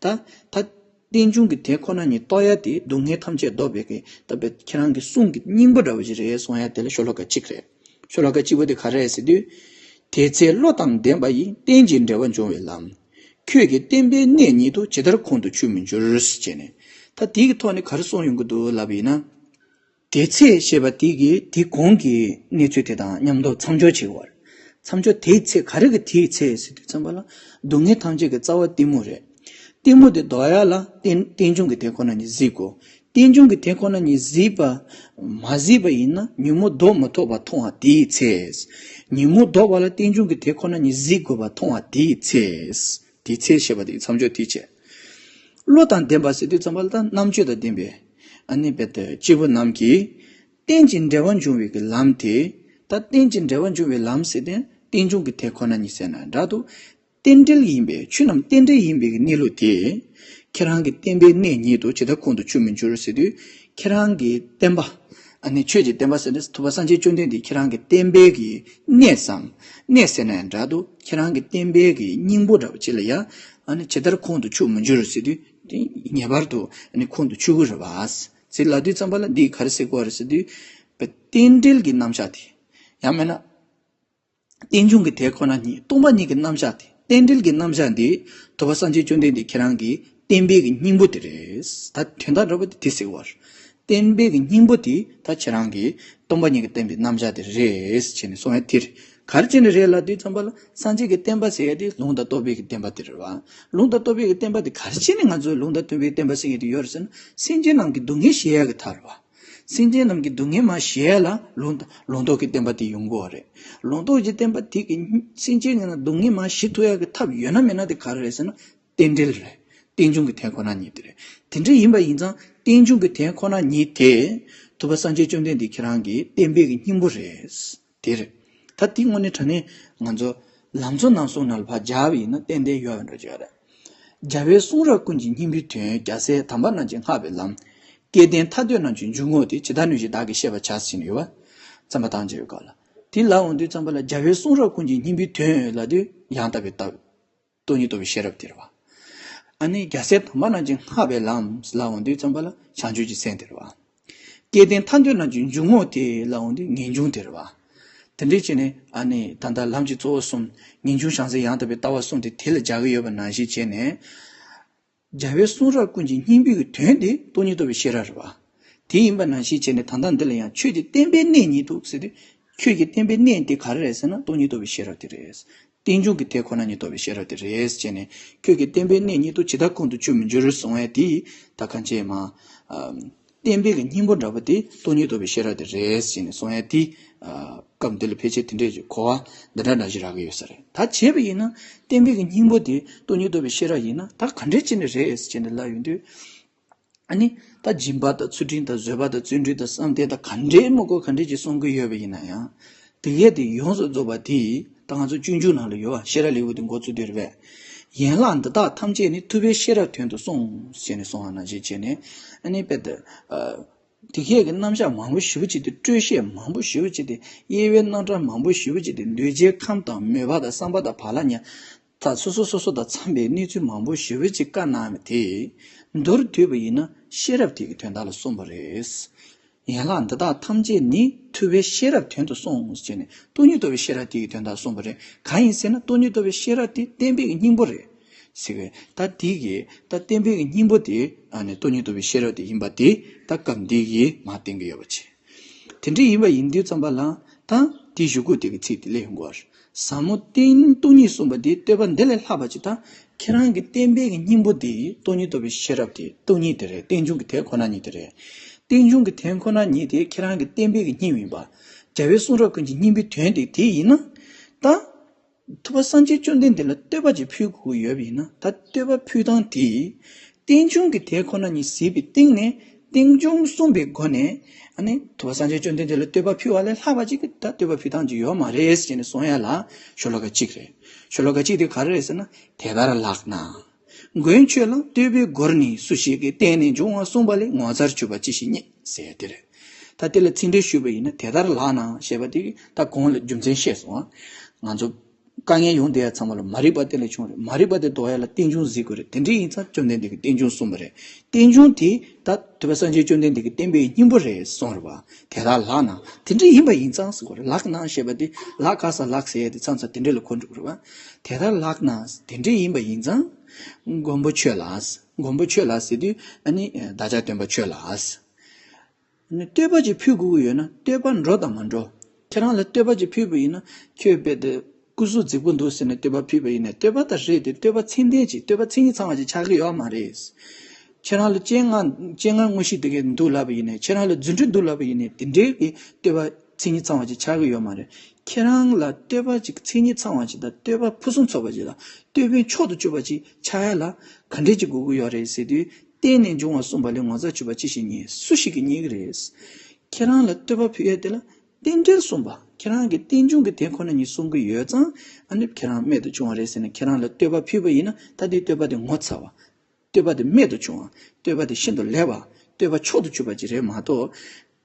ད་ད་རྟེན་འབྱུང་གི་དོན་ཁོ་ན་ཉིད་རྟོགས་ཡ་དེ་སྡུག་བསྔལ་ཐམས་ཅད་ལྡོག་པའི་གི་ད་དཔེ་ཁྱེད་རང་གི་གསུང་གི་སྙིང་པོ་འདྲ་བོ་ཞིག་རེད་གསུང་ཡ་དེ་ལ་ཤོ་ལོ་ཀ་གཅིག་རེད། ཤོ་ལོ་ཀ་གཅིག་པོ་དེ་ག་རེ་རེད་ཟེར་དུས། དེ་ཚེ་བློ་དང་ལྡན་པ་ཡིས་རྟེན་ཅིང་འབྲེལ་བར་འབྱུང་བའི་ལམ། ཁྱོད་ཀྱི་བསྟན་པའི་གནད་ཉིད་དུ་ཇི་ལྟར་ཁོང་དུ་ཆུད་མི་འགྱུར་ཞེས་ནས། ད་དེའི་གི་ཐོག་ནས་ག་རེ་གསུངས་ཡོང་གི་འདུག་ལབ་པ་ཡིན་ན། དེ་ཚེ་ཞེས་པ་དེ་གི་དེ་གོང་གི་གནས་ཚུལ་དེ་དང་མཉམ་དུ་མཚམས་སྦྱོར་བྱེད་དགོས། མཚམས་སྦྱོར་དེའི་ཚེ་ག་རེ་གི་དེའི་ཚེ་ཟེར་དུས་ཙམ་པ་ལ་སྡུག་བསྔལ་ཐམས་ཅད་ཀྱི་རྩ་བ་གཏི་མུག་རེད། གཏི་མུག་དེ་ལྡོག་ཡ་ལ་རྟེན་རྟེན་འབྱུང་གི་དོན་ཁོ་ན་ཉིད་གཟིགས་དགོས། རྟེན་འབྱུང་གི་དོན་ཁོ་ན་ཉིད་གཟིགས་པ་མ་གཟིགས་པ་ཡིན་ན་ཉོན་མོངས་ལྡོག་མ་ཐུབ་པ་མཐོང་བ་དེའི་ཚེ། ཉོན་མོངས་ལྡོག་པ་ལ་རྟེན་འབྱུང་གི་དོན་ཁོ་ན་ཉིད་གཟིགས་དགོས་པ་མཐོང་བ་དེའི་ཚེ། དེའི་ཚེ་ཞེས་པ་དེ་མཚམས་སྦྱོར་དེའི་ཚེ། བློ་དང་ལྡན་པ་ཟེར་དུས་ཙམ་པ་ལ་ད་རྣམ་དཔྱོད་དང་ལྡན་པའི་ཨ་ནི་དཔེ་དེ་སྐྱེས་བུ་རྣམས་ཀྱིས་རྟེན་ཅིང་འབྲེལ་བར་འབྱུང་བའི་གི་ལམ་དེ། ད་རྟེན་ཅིང་འབྲེལ་བར་འབྱུང་བའི་ལམ་ཟེར་ཏེ་རྟེན་འབྱུང་གི་དོན་ཁོ་ན་ཉིད་ཟེར་ན་འདྲ་འདུག་རྟེན་འབྲེལ་ཡིན་པའི་ཆོས་རྣམས་རྟེན་འབྲེལ་ཡིན་པའི་གི་གནས་ལུགས་དེ། ཁྱེད་རང་གི་བསྟན་པའི་གནད་ཉིད་དུ་ཇི་ལྟར་ཁོང་དུ་ཆུད་མི་འགྱུར་ཟེར་དུས། ཁྱེད་རང་གི་བསྟན་པ། ཨ་ནི་ཆོས་ཀྱི་བསྟན་པ་ཟེར་ན་ཐུབ་པ་སངས་རྒྱས་བཅོམ་ལྡན་འདས་ཁྱེད་རང་གི་བསྟན་པའི་གི་གནད་སམ། གནད་ཟེར་ན་ཡང་འདྲ་འདུག་ཁྱེད་རང་གི་བསྟན་པའི་གི་སྙིང་པོ་འདྲ་བ་ཅིག་ལ་ཡང་། ཨ་ནི་ཇི་ལྟར་ཁོང་དུ་ཆུད་མི་འགྱུར་ཟེར་དུས། དེ་ངེས་པར་དུ་ཨ་ནི་ཁོང་དུ་ཆུད་ཀྱི་རེད་བ། ཟེར་ལབ་དུས་ཙམ་པ་ལ་འདི་ག་རེ་ཟེར་དགོས་རེད་ཟེར་དུས། རྟེན་འབྲེལ་གྱི་རྣམ་གཞག་དེ། ཡང་མིན་ན། རྟེན་འབྱུང་གི་དོན་ཁོ་ན་ཉིད་སྟོང་པ་ཉིད་ཀྱི་རྣམ་གཞག་དེ། རྟེན་འབྲེལ་གྱི་རྣམ་གཞག་འདི་ཐུབ་པ་སངས་རྒྱས་བཅོམ་ལྡན་འདས་ཁྱེད་རང་གི་བསྟན་པའི་གི་སྙིང་པོ་དེ་རེད། ད་དོན་དག་འདྲ་པོ་དེ་དེ་ཟེར་བ་རེད། བསྟན་པའི་གི་སྙིང་པོ་དེ་ད་ཁྱེད་རང་གི་སྟོང་པ་ཉིད་ཀྱི་བསྟན་པའི་རྣམ་གཞག་དེ་རེད་ཟེར་ནས་གསུང་ཡ་དེ་རེད། ག་རེ་བྱས་ནས་རེད་ལབ་དུས་ཙམ་པ་ལ་སངས་རྒྱས་ཀྱི་བསྟན་པ་ཟེར་ཡ་དེ་ལུང་དང་རྟོགས་པའི་གི་བསྟན་པ་དེ་རེད་བ། ལུང་དང་རྟོགས་པའི་གི་བསྟན་པ་དེ་ག་རེ་བྱས་ནས་ང་ཚོས་ལུང་དང་རྟོགས་པའི་བསྟན་པ་ཟེར་ཡ་དེ་ཡོད་རེད་ཟེར་ན། སེམས་ཅན་རྣམས་ཀྱི་སྡུག་བསྔལ་ཞི་ཡ་གི་ཐབས་རེད་བ། སེམས་ཅན་རྣམས་ཀྱི་སྡུག་བསྔལ་མ་ཞི་ཡ་ལ་ལུང་ལུང་རྟོགས་ཀྱི་བསྟན་པ་དེ་ཡོང་གི་ཡོད་རེད། ལུང་རྟོགས་ཀྱི་བསྟན་པ་དེ་གི་སེམས་ཅན་ངན་ན་སྡུག་བསྔལ་མ་ཞི་ཐུབ་ཡ་གི་ཐབས་ཡོད་ན་མེད་ན་དེ་ག་རེ་རེད་ཟེར་ན། རྟེན་འབྲེལ་རེད། རྟེན་འབྱུང་གི་དོན་ཁོ་ན་ཉིད་དེ་རེད། དེ་འདྲ་ཡིན་པ་ཡིན་ཙང་རྟེན་འབྱུང་གི་དོན་ཁོ་ན་ཉིད་དེ། ཐུབ་པ་སངས་རྒྱས་བཅོམ་ལྡན་འདས་ཁྱེད་རང་གི་བསྟན་པའི་གི་སྙིང་པོ་རེད། དེ་རེད། ད་དེ་དངོས་གནས་དྲང་གནས་ང་ཚོ་ལམ་གཙོ་རྣམ་གསུམ་ནང་ལ་ཕར་སྦྱར་བ་ཡིན་ན་ཏན་ཏན་ཡོད་པ་འདྲ་ཅིག་ཡོད་རེད། རྒྱལ་བའི་གསུང་རབ་ཀུན་གྱི་སྙིང་པོའི་དོན། རྒྱལ་སྲས་དམ་པ་རྣམས་ཀྱིས་བསྔགས་པའི་ལམ། སྐལ་ལྡན་ཐར་འདོད་རྣམས་ཀྱི་འཇུག་ངོགས་དེ། ཇི་ལྟར་ནུས་ཤིང་བདག་གིས་ཤེས་པར་བྱ། ཟེར་ནས་ཡོད་པ། བརྩམས་པར་བཏང་བྱ་ཡོད་ག་ལ། དེ་ལབ་འོང་དུས་ཙམ་པ་ལ་རྒྱལ་བའི་གསུང་རབ་ཀུན་གྱི་སྙིང་པོའི་དོན་ལབ་དུས་ཡང་དག་པའི་ལྟ་བ། སྟོང་ཉིད་རྟོགས་པའི་ཤེས་རབ་དེ་རེད་བ། ཨ་ནི་རྒྱལ་སྲས་དམ་པ་རྣམས་ཀྱིས་བསྔགས་པའི་ལམ་ལབ་འོང་དུས་ཙམ་པ་ལ་བྱང་ཆུབ་ཀྱི་སེམས་དེ་རེད་བ། སྐལ་ལྡན་ཐར་འདོད་རྣམས་ཀྱི་འཇུག་ངོགས་དེ་ལབ་འོང་དུས་ངེས་འབྱུང་དེ་རེད་བ། དེ་འདྲ་བྱས་ནས་ཨ་ནི་ད་ལྟ་ལམ་གྱི་གཙོ་བོ་གསུམ་ངེས་འབྱུང་བྱང་སེམས་ཡང་དག་པའི་ལྟ་བ་གསུམ་དེ་དེ་ལ་སྦྱར་གྱི་ཡོད་པ་ནང་བཞིན་བྱས་ནས། རྒྱལ་བའི་གསུང་རབ་ཀུན་གྱི་སྙིང་པོའི་གི་དོན་དེ་སྟོང་ཉིད་རྟོགས་པའི་ཤེས་རབ་རེད་བ། དེ་ཡིན་པ་ནང་བཞིན་བྱས་ནས་ད་ལྟ་འདི་ལ་ཡང་ཆོས་ཀྱི་བསྟན་པའི་གནད་ཉིད་དུ་ཟེར་ཏེ། ཁྱོད་ཀྱི་བསྟན་པའི་གནད་དེ་ག་རེ་རེད་ཟེར་ན་སྟོང་ཉིད་རྟོགས་པའི་ཤེས་རབ་དེ་རེད། རྟེན་འབྱུང་གི་དོན་ཁོ་ན་ཉིད་རྟོགས་པའི་ཤེས་རབ་དེ་རེད་ཅེས་ནས། ཁྱོད་ཀྱི་བསྟན་པའི་གནད་ཉིད་དུ་ཇི་ལྟར་ཁོང་དུ་ཆུད་མི་འགྱུར་གསུང་བས་དེ། ད་གང་བྱས་མ། ཨ། བསྟན་པའི་གི་སྙིང་པོ་འདྲ་པོ་དེ་སྟོང་ཉིད་རྟོགས་པའི་ཤེས་རབ་དེ་རེད་ཅེས་ནས་གསུང་བས་དེ། ཨ། སྐབས་འདི་ལ་ཕལ་ཆེར་དེ་འདྲས་ཀྱི་གོ་བ་འདི་འདྲ་འདྲ་ཞིག་རག་གི་ཡོད་ས་རེད། ད་བྱས་པ་ཡིན་ན་བསྟན་པའི་གི་སྙིང་པོ་དེ་སྟོང་ཉིད་རྟོགས་པའི་ཤེས་རབ་ཡིན་ན་ད་ག་འདྲས་ཅིག་ནས་རེད་ཅེས་ནས་ལབ་ཡོང་དུས། ཨ་ནི། ད་སྦྱིན་པ་དང་ཚུལ་ཁྲིམས་དང་བཟོད་པ་དང་བརྩོན་འགྲུས་དང་བསམ་གཏན་དང་ག་འདྲའི་མི་དགོས་ག་འདྲའི་ཅིག་གསུང་གི་ཡོད་པ་ཡིན་ན་ཡང་། དེ་གས་དེ་ཡོངས་སུ་རྫོགས་པ་དེ་ད་ང་ཚོ་སྤྱོད་འཇུག་ནང་ལ་ཡོད་པ་ཤེས་རབ་ལེའུ་དེ་འགོ་ཚུགས་དུས་རེད་པས། ཡན་ལག་འདི་དག་ཐམས་ཅད་ནི་ཐུབ་པའི་ཤེས་རབ་དོན་དུ་གསུངས་ཞེས་ནས་གསུངས་པ་ནང་བཞིན་བྱས་ནས། ཨ་ནི་དཔེ་དེ། ཨ། དེ་གས་ཀྱི་རྣམ་གཞག་མང་པོ་ཞེ་པོ་ཅིག་དེ་སྤྲོས་བཤད་མང་པོ་ཞེ་པོ་ཅིག་དེ་དབྱེ་བའི་རྣམ་གྲངས་མང་པོ་ཞེ་པོ་ཅིག་དེ་འདུས་བྱས་ཁམས་དང་མོས་པ་དང་བསམ་པ་དང་བག་ལ་ཉལ། ད་སོ་སོ་སོ་སོ་དང་འཚམས་པའི་གནས་ཚུལ་མང་པོ་ཞེ་པོ་ཅིག་བཀའ་གནང་བ་དེ། མདོར་བསྡུས་པ་ཡིན་ན་ཤེས་རབ་དེ་གི་དོན་དག་ལ་གསུངས་པ་རེད། ཡན་ལག་འདི་དག་ཐམས་ཅད་ནི་ཐུབ་པའི་ཤེས་རབ་དོན་དུ་གསུངས་ཞེས་ནས་སྟོང་ཉིད་རྟོགས་པའི་ཤེས་རབ་དེ་གི་དོན་དག་གསུངས་པ་རེད། གང་ཡིན་ཟེར་ན་སྟོང་ཉིད་རྟོགས་པའི་ཤེས་རབ་དེ་བསྟན་པའི་གི་སྙིང་པོ་རེད། ཟེར་གི། ད་དེ་གི་ད་བསྟན་པའི་གི་སྙིང་པོ་དེ་ཨ་ནི་སྟོང་ཉིད་རྟོགས་པའི་ཤེས་རབ་དེ་ཡིན་པ་དེ་ད་སྐབས་འདི་གི་མར་བསྟན་གི་ཡོད་པ་བྱས། དེ་འདྲ་ཡིན་པ་ཡིན་དུས་ཙམ་པ་ལ་ད་དེའི་གཞུག་གུ་དེ་གི་ཚིག་དེ་སླེབས་ཡོང་གི་ཡོད་རེད། ཟབ་མོ་རྟེན་སྟོང་ཉིད་གསུངས་པ་འདི་བསྟོད་པ་འདི་ལས་ལྷག་པ་ཅིག་ད་ཁྱེད་རང་གི་བསྟན་པའི་གི་སྙིང་པོ་འདི་སྟོང་ཉིད་རྟོགས་པའི་ཤེས་རབ་དེ་སྟོང་ཉིད་དེ་རེད། རྟེན་འབྱུང་གི་དེ་ཁོ་ན་ཉིད་དེ་རེད། རྟེན་འབྱུང་གི་དོན་ཁོ་ན་ཉིད་དེ་ཁྱེད་རང་གི་བསྟན་པའི་གི་སྙིང་ཡིན་པ། རྒྱལ་བའི་གསུང་རབ་ཀུན་གྱི་སྙིང་པོའི་དོན་དེ་དེ་ཡིན་ན། ད་ཐུབ་པ་སངས་རྒྱས་བཅོམ་ལྡན་འདས་ལ་བསྟོད་པ་ཅིག་ཕུལ་དགོས་ཀྱི་ཡོད་པ་ཡིན་ན། ད་བསྟོད་པ་ཕུལ་སྟངས་དེ་རྟེན་འབྱུང་གི་དོན་ཁོ་ན་ཉིད་གཟིགས་པའི་སྟེང་ནས། རྟེན་འབྱུང་གསུངས་པའི་སྒོ་ནས་ཨ་ནི་ཐུབ་པ་སངས་རྒྱས་བཅོམ་ལྡན་འདས་ལ་བསྟོད་པ་ཕུལ་བ་ལས་ལྷག་པ་ཅིག་གི་ད་བསྟོད་པ་ཕུལ་སྟངས་ཅིག་ཡོད་མ་རེད་ཟེར་ནས་གསུང་ཡ་ལ་ཤོ་ལོ་ཀ་གཅིག་རེད། ཤོ་ལོ་ཀ་གཅིག་དེ་ག་རེ་རེད་ཟེར་ན། དེ་ལྟར་ལགས་ན། མགོན་ཁྱོད་ལ་བསྟོད་པའི་མགུར་ནི་སུ་ཞིག་གིས། བརྟེན་ནས་འབྱུང་བ་གསུངས་པ་ལས། ངོ་མཚར་གྱུར་པ་ཅི་ཞིག་རྙེད། ཟེར་ཡ་དེ་རེད། ད་དེ་ལ་ཚིག་འགྲེལ་ཞུས་པ་ཡིན་ན། དེ་ལྟར་ལགས་ན་ཞེས་པ་དེ་ད་གོང་ལ་རྒྱུ་མཚན་བཤད་སོང་ང་། ང་ཚོ་དཀའ་ངལ་ཡོང་བསྡད་ཡ་ཚང་མ་ལ་མ་རིག་པ་དེ་ལས་བྱུང་རེད། མ་རིག་པ་དེ་ཟློག་ཡ་ལ་རྟེན་འབྱུང་གཟིགས་དགོས་རེད། དེ་འདྲ་ཡིན་ཙང་བཅོམ་ལྡན་འདས་ཀྱིས་རྟེན་འབྱུང་གསུངས་པ་རེད། རྟེན་འབྱུང་དེ་ད་ཐུབ་པ་སངས་རྒྱས་བཅོམ་ལྡན་འདས་ཀྱི་བསྟན་པའི་སྙིང་པོ་རེད་གསུངས་རེད་བ། དེ་ལྟར་ལགས་ན། དེ་འདྲ་ཡིན་པ་ཡིན་ཙང་ཟེར་དགོས་རེད། ལགས་ན་ཞེས་པ་དེ་ལགས་ཀ་ས་ལགས་ཟེར་ཡ་དེ་མཚམས་མཚམས་དེ་འདྲ་ལ་གོ་འགྲོ་གི་རེད་བ། དེ་ལྟར་ལགས་ན། དེ་འདྲ་ཡིན་པ་ཡིན་ཙང་། མགོན་པོ་ཁྱོད་ལ། མགོན་པོ་ཁྱོད་ལ་ཟེར་དུས་ཨ་ནི་བདག་ཅག་སྟོན་པ་ཁྱོད་ལ། ཨ་ནི་བསྟོད་པ་ཅིག་ཕུལ་དགོས་ཀྱི་ཡོད་ན་བསྟོད་པ་འགྲོ་དང་མ་འགྲོ། ཁྱེད་རང་ལ་བསྟོད་པ་ཅིག་ཕུལ་བ་ཡིན་ན། ཁྱོད་རྦད་དེ་སྐུ་གཟུགས་རྫིག་པོ་འདུག་ཟེར་ནས་བསྟོད་པ་ཕུལ་བ་ཡིན་ན། བསྟོད་པ་ད་རེད་དེ། བསྟོད་པ་ཚད་ལྡན་ཅིག་བསྟོད་པ་མཚན་ཉིད་ཚང་བ་ཅིག་ཆགས་ཀྱི་ཡོད་མ་རེད། ཁྱེད་རང་ལ་སྤྱན་སྔ་སྤྱན་སྔར་དངོས་གཞི་དེ་གས་འདུག་ལབ་པ་ཡིན་ནའི། ཁྱེད་རང་ལ་རྫུ་འཕྲུལ་འདུག་ལབ་པ་ཡིན་ནའི། དེ་འདྲའི་གི་བསྟོད་པ་མཚན་ཉིད་ཚང་བ་ཅིག་ཆགས་ཀྱི་ཡོད་མ་རེད། ཁྱེད་རང་ལ་བསྟོད་པ་ཅིག་མཚན་ཉིད་ཚང་བ་ཅིག་དང་། བསྟོད་པ་ཕུན་སུམ་ཚོགས་པ་ཅིག་དང་། བསྟོད་པའི་མཆོག་ཏུ་གྱུར་པ་ཅིག་ཆགས་ཡ་ལ་ག་འདྲས་ཅིག་དགོས་ཀྱི་ཡོད་རེད་ཟེར་དུས། བརྟེན་ནས་འབྱུང་བ་གསུངས་པ་ལས། ངོ་མཚར་གྱུར་པ་ཅི་ཞིག་རྙེད། སུ་ཞིག་གིས་རྙེད་ཀྱི་རེད། ཁྱེད་རང་ལ་བསྟོད་པ་ཕུལ་ཡ་དེ་ལ་རྟེན་འབྲེལ་གསུངས་པ། ཁྱེད་རང་གི་རྟེན་འབྱུང་གི་དོན་ཁོ་ན་ཉིད་གསུང་གི་ཡོད་ཙང་། ཨ་ནི་ཁྱེད་རང་རྨད་དུ་བྱུང་བ་རེད་ཟེར་ནས་ཁྱེད་རང་ལ་བསྟོད་པ་ཕུལ་བ་ཡིན་ན། ད་དེའི་བསྟོད་པ་དེ་ངོ་མཚར་བ། བསྟོད་པ་དེ་རྨད་དུ་བྱུང་བ། བསྟོད་པ་དེ་ཤིན་ཏུ་ལེགས་པ། བསྟོད་པ་མཆོག་ཏུ་གྱུར་པ་ཅིག་རེད་མ་གཏོགས།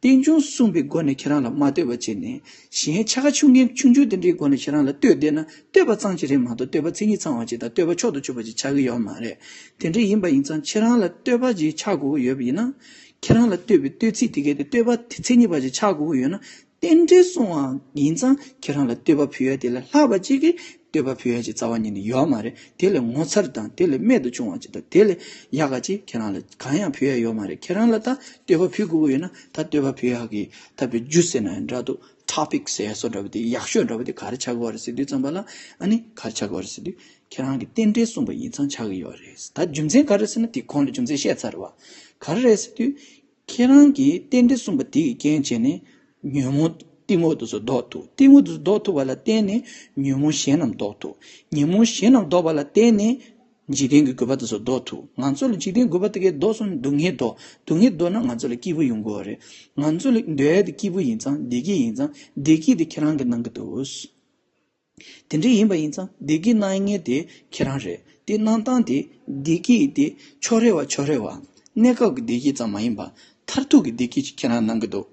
རྟེན་འབྱུང་གསུངས་པའི་སྒོ་ནས་ཁྱེད་རང་ལ་མ་བསྟོད་པ་བྱས་ནས། གཞན་ཆ་ག་ཆུང་ངེ་ཆུང་ཆུང་དེ་འདྲའི་སྒོ་ནས་ཁྱེད་རང་ལ་བསྟོད་བསྡད་ན་བསྟོད་པ་ཙམ་ཅིག་རེད་མ་གཏོགས། བསྟོད་པ་མཚན་ཉིད་ཚང་བ་ཅིག་དང་བསྟོད་པ་མཆོག་ཏུ་གྱུར་པ་ཅིག་ཆགས་ཀྱི་ཡོད་མ་རེད། དེ་འདྲ་ཡིན་པ་ཡིན་ཙང་ཁྱེད་རང་ལ་བསྟོད་པ་ཅིག་ཆགས་དགོས་ཀྱི་ཡོད་པ་ཡིན་ན། ཁྱེད་རང་ལ་བསྟོད་པའི་བསྟོད་ཚིག་དེ་གས་དེ་བསྟོད་པ་དེ་མཚན་ཉིད་པ་ཅིག་ཆགས་དགོས་ཀྱི་ཡོད་ན། རྟེན་འབྲེལ་གསུངས་པ་ཡིན་ཙང་ཁྱེད་རང་ལ་བསྟོད་པ་ཕུལ་ཡ་དེ་ལས་ལྷག་པ་ཅིག་གིས་བསྟོད་པ་ཕུལ་ཡ་ཅིག་རྩ་བ་ཉིད་ནས་ཡོད་མ་རེད། དེ་ལས་ངོ་མཚར་དང་། དེ་ལས་རྨད་དུ་བྱུང་བ་ཅིག་དང་། དེ་ལས་ཡག་ག་ཅིག་ཁྱེད་རང་ལ་གང་ཡང་ཕུལ་ཡ་ཡོད་མ་རེད། ཁྱེད་རང་ལ་ད་བསྟོད་པ་ཕུལ་དགོས་ཀྱི་ཡོད་ན། ད་བསྟོད་པ་ཕུལ་ཡ་གི་ད་བའི་རྒྱུ་ཟེར་ན་ཡང་འདྲ་འདུག་ཊོ་པིག་ཟེར་ཡ་བཟོ་འདྲ་བ་དེ། ཡག་ཤོས་འདྲ་བ་དེ་ག་རེ་ཆགས་ཀྱི་ཡོད་རེད་ཟེར་དུས་ཙམ་པ་ལ། ཨ་ནི་ག་རེ་ཆགས་ཀྱི་ཡོད་རེད་ཟེར་དུས། ཁྱེད་རང་གི་རྟེན་འབྲེལ་གསུངས་པ་ཡིན་ཙང་ཆགས་ཀྱི་ཡོད་རེད། ད་རྒྱུ་མཚན་ག་རེ་ཟེར་ན། དེ་གོང་ལ་རྒྱུ་མཚན་བཤད་ཚར་བ། ག་རེ་རེད་ཟེར་དུས། ཁྱེད་རང་གིས་རྟེན་འབྲེལ་གསུངས་པ་དེ་གི་རྐྱེན་བྱས་ནས་ཉོན་མོངས་གཏི་མུག་དེ་ཚོ་ལྡོག་ཐུབ། གཏི་མུག་དེ་ཚོ་ལྡོག་ཐུབ་པ་ལ་བརྟེན་ནས་ཉོན་མོངས་གཞན་རྣམས་ལྡོག་ཐུབ། ཉོན་མོངས་གཞན་རྣམས་ལྡོག་པ་ལ་བརྟེན་ནས་འཇིག་རྟེན་གྱི་རྒུད་པ་དེ་ཚོ་ལྡོག་ཐུབ། ང་ཚོ་ལ་འཇིག་རྟེན་རྒུད་པ་དེ་གས་ལྡོག་སོང་ན་སྡུག་བསྔལ་ལྡོག། སྡུག་བསྔལ་ལྡོག་ན་ང་ཚོ་ལ་སྐྱིད་པོ་ཡོང་གི་ཡོད་རེད། ང་ཚོ་ལ་འདོད་ཡ་དེ་སྐྱིད་པོ་ཡིན་ཙང་། བདེ་སྐྱིད་ཡིན་ཙང་། བདེ་སྐྱིད་དེ་ཁྱེད་རང་གིས་གནང་གི་འདུག། དེ་འདྲ་ཡིན་པ་ཡིན་ཙང་བདེ་སྐྱིད་གནང་མཁན་དེ་ཁྱེད་རང་རེད། དེ་གནང་སྟངས་དེ་བདེ་སྐྱིད་དེ་ཕྱོགས་རེ་བ་ཕྱོགས་རེ་བ། གནས་སྐབས་ཀྱི་བདེ་སྐྱིད་ཙམ་མ་ཡིན་པ། མཐར་ཐུག་གི་བདེ་སྐྱིད་ཅིག་ཁྱེད་རང་གནང་གི་འདུག།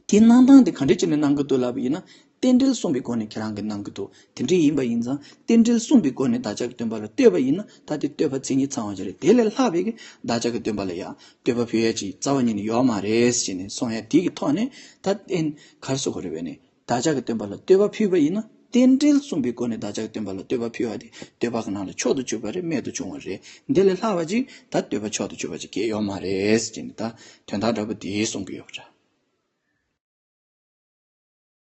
དེ་གནང་སྟངས་དེ་ག་འདྲ་བྱས་ནས་གནང་གི་འདུག་ལབ་པ་ཡིན་ན། རྟེན་འབྲེལ་གསུངས་པའི་སྒོ་ནས་ཁྱེད་རང་གིས་གནང་གི་འདུག། དེ་འདྲ་ཡིན་པ་ཡིན་ཙང་རྟེན་འབྲེལ་གསུངས་པའི་སྒོ་ནས་བདག་ཅག་གི་སྟོན་པ་ལ་བསྟོད་པ་ཡིན་ན། ད་དེ་བསྟོད་པ་མཚན་ཉིད་ཚང་བ་ཅིག་རེད། དེ་ལས་ལྷག་པའི་གི་བདག་ཅག་གི་སྟོན་པ་ལ་ཡང་བསྟོད་པ་ཕུལ་ཡ་ཅིག་རྩ་བ་ཉིད་ནས་ཡོད་མ་རེད་ཟེར་ནས་གསུང་ཡ་དེ་གི་ཐོག་ནས། ད་རྟེན་ག་རེ་ཟེར་དགོས་རེད་པས་ནས། བདག་ཅག་གི་སྟོན་པ་ལ་བསྟོད་པ་ཕུལ་བ་ཡིན་ན། རྟེན་འབྲེལ་གསུངས་པའི་སྒོ་ནས་བདག་ཅག་གི་སྟོན་པ་ལ་བསྟོད་པ་ཕུལ་བ་དེ་བསྟོད་པ་གི་ནང་ལ་མཆོག་ཏུ་གྱུར་པ་རེད། རྨད་དུ་བྱུང་བ་རེད། འདི་ལས་ལྷག་པ་ཅིག་ད་བསྟོད་པ་མཆོག་ཏུ་གྱུར་པ་ཅིག་གང་ཡང་ཡོད་མ་རེད་ཟེར་ནས། ད་དོན་དག་འདྲ་པོ་དེ་གསུང་གི་ཡོད་པ་འདྲ།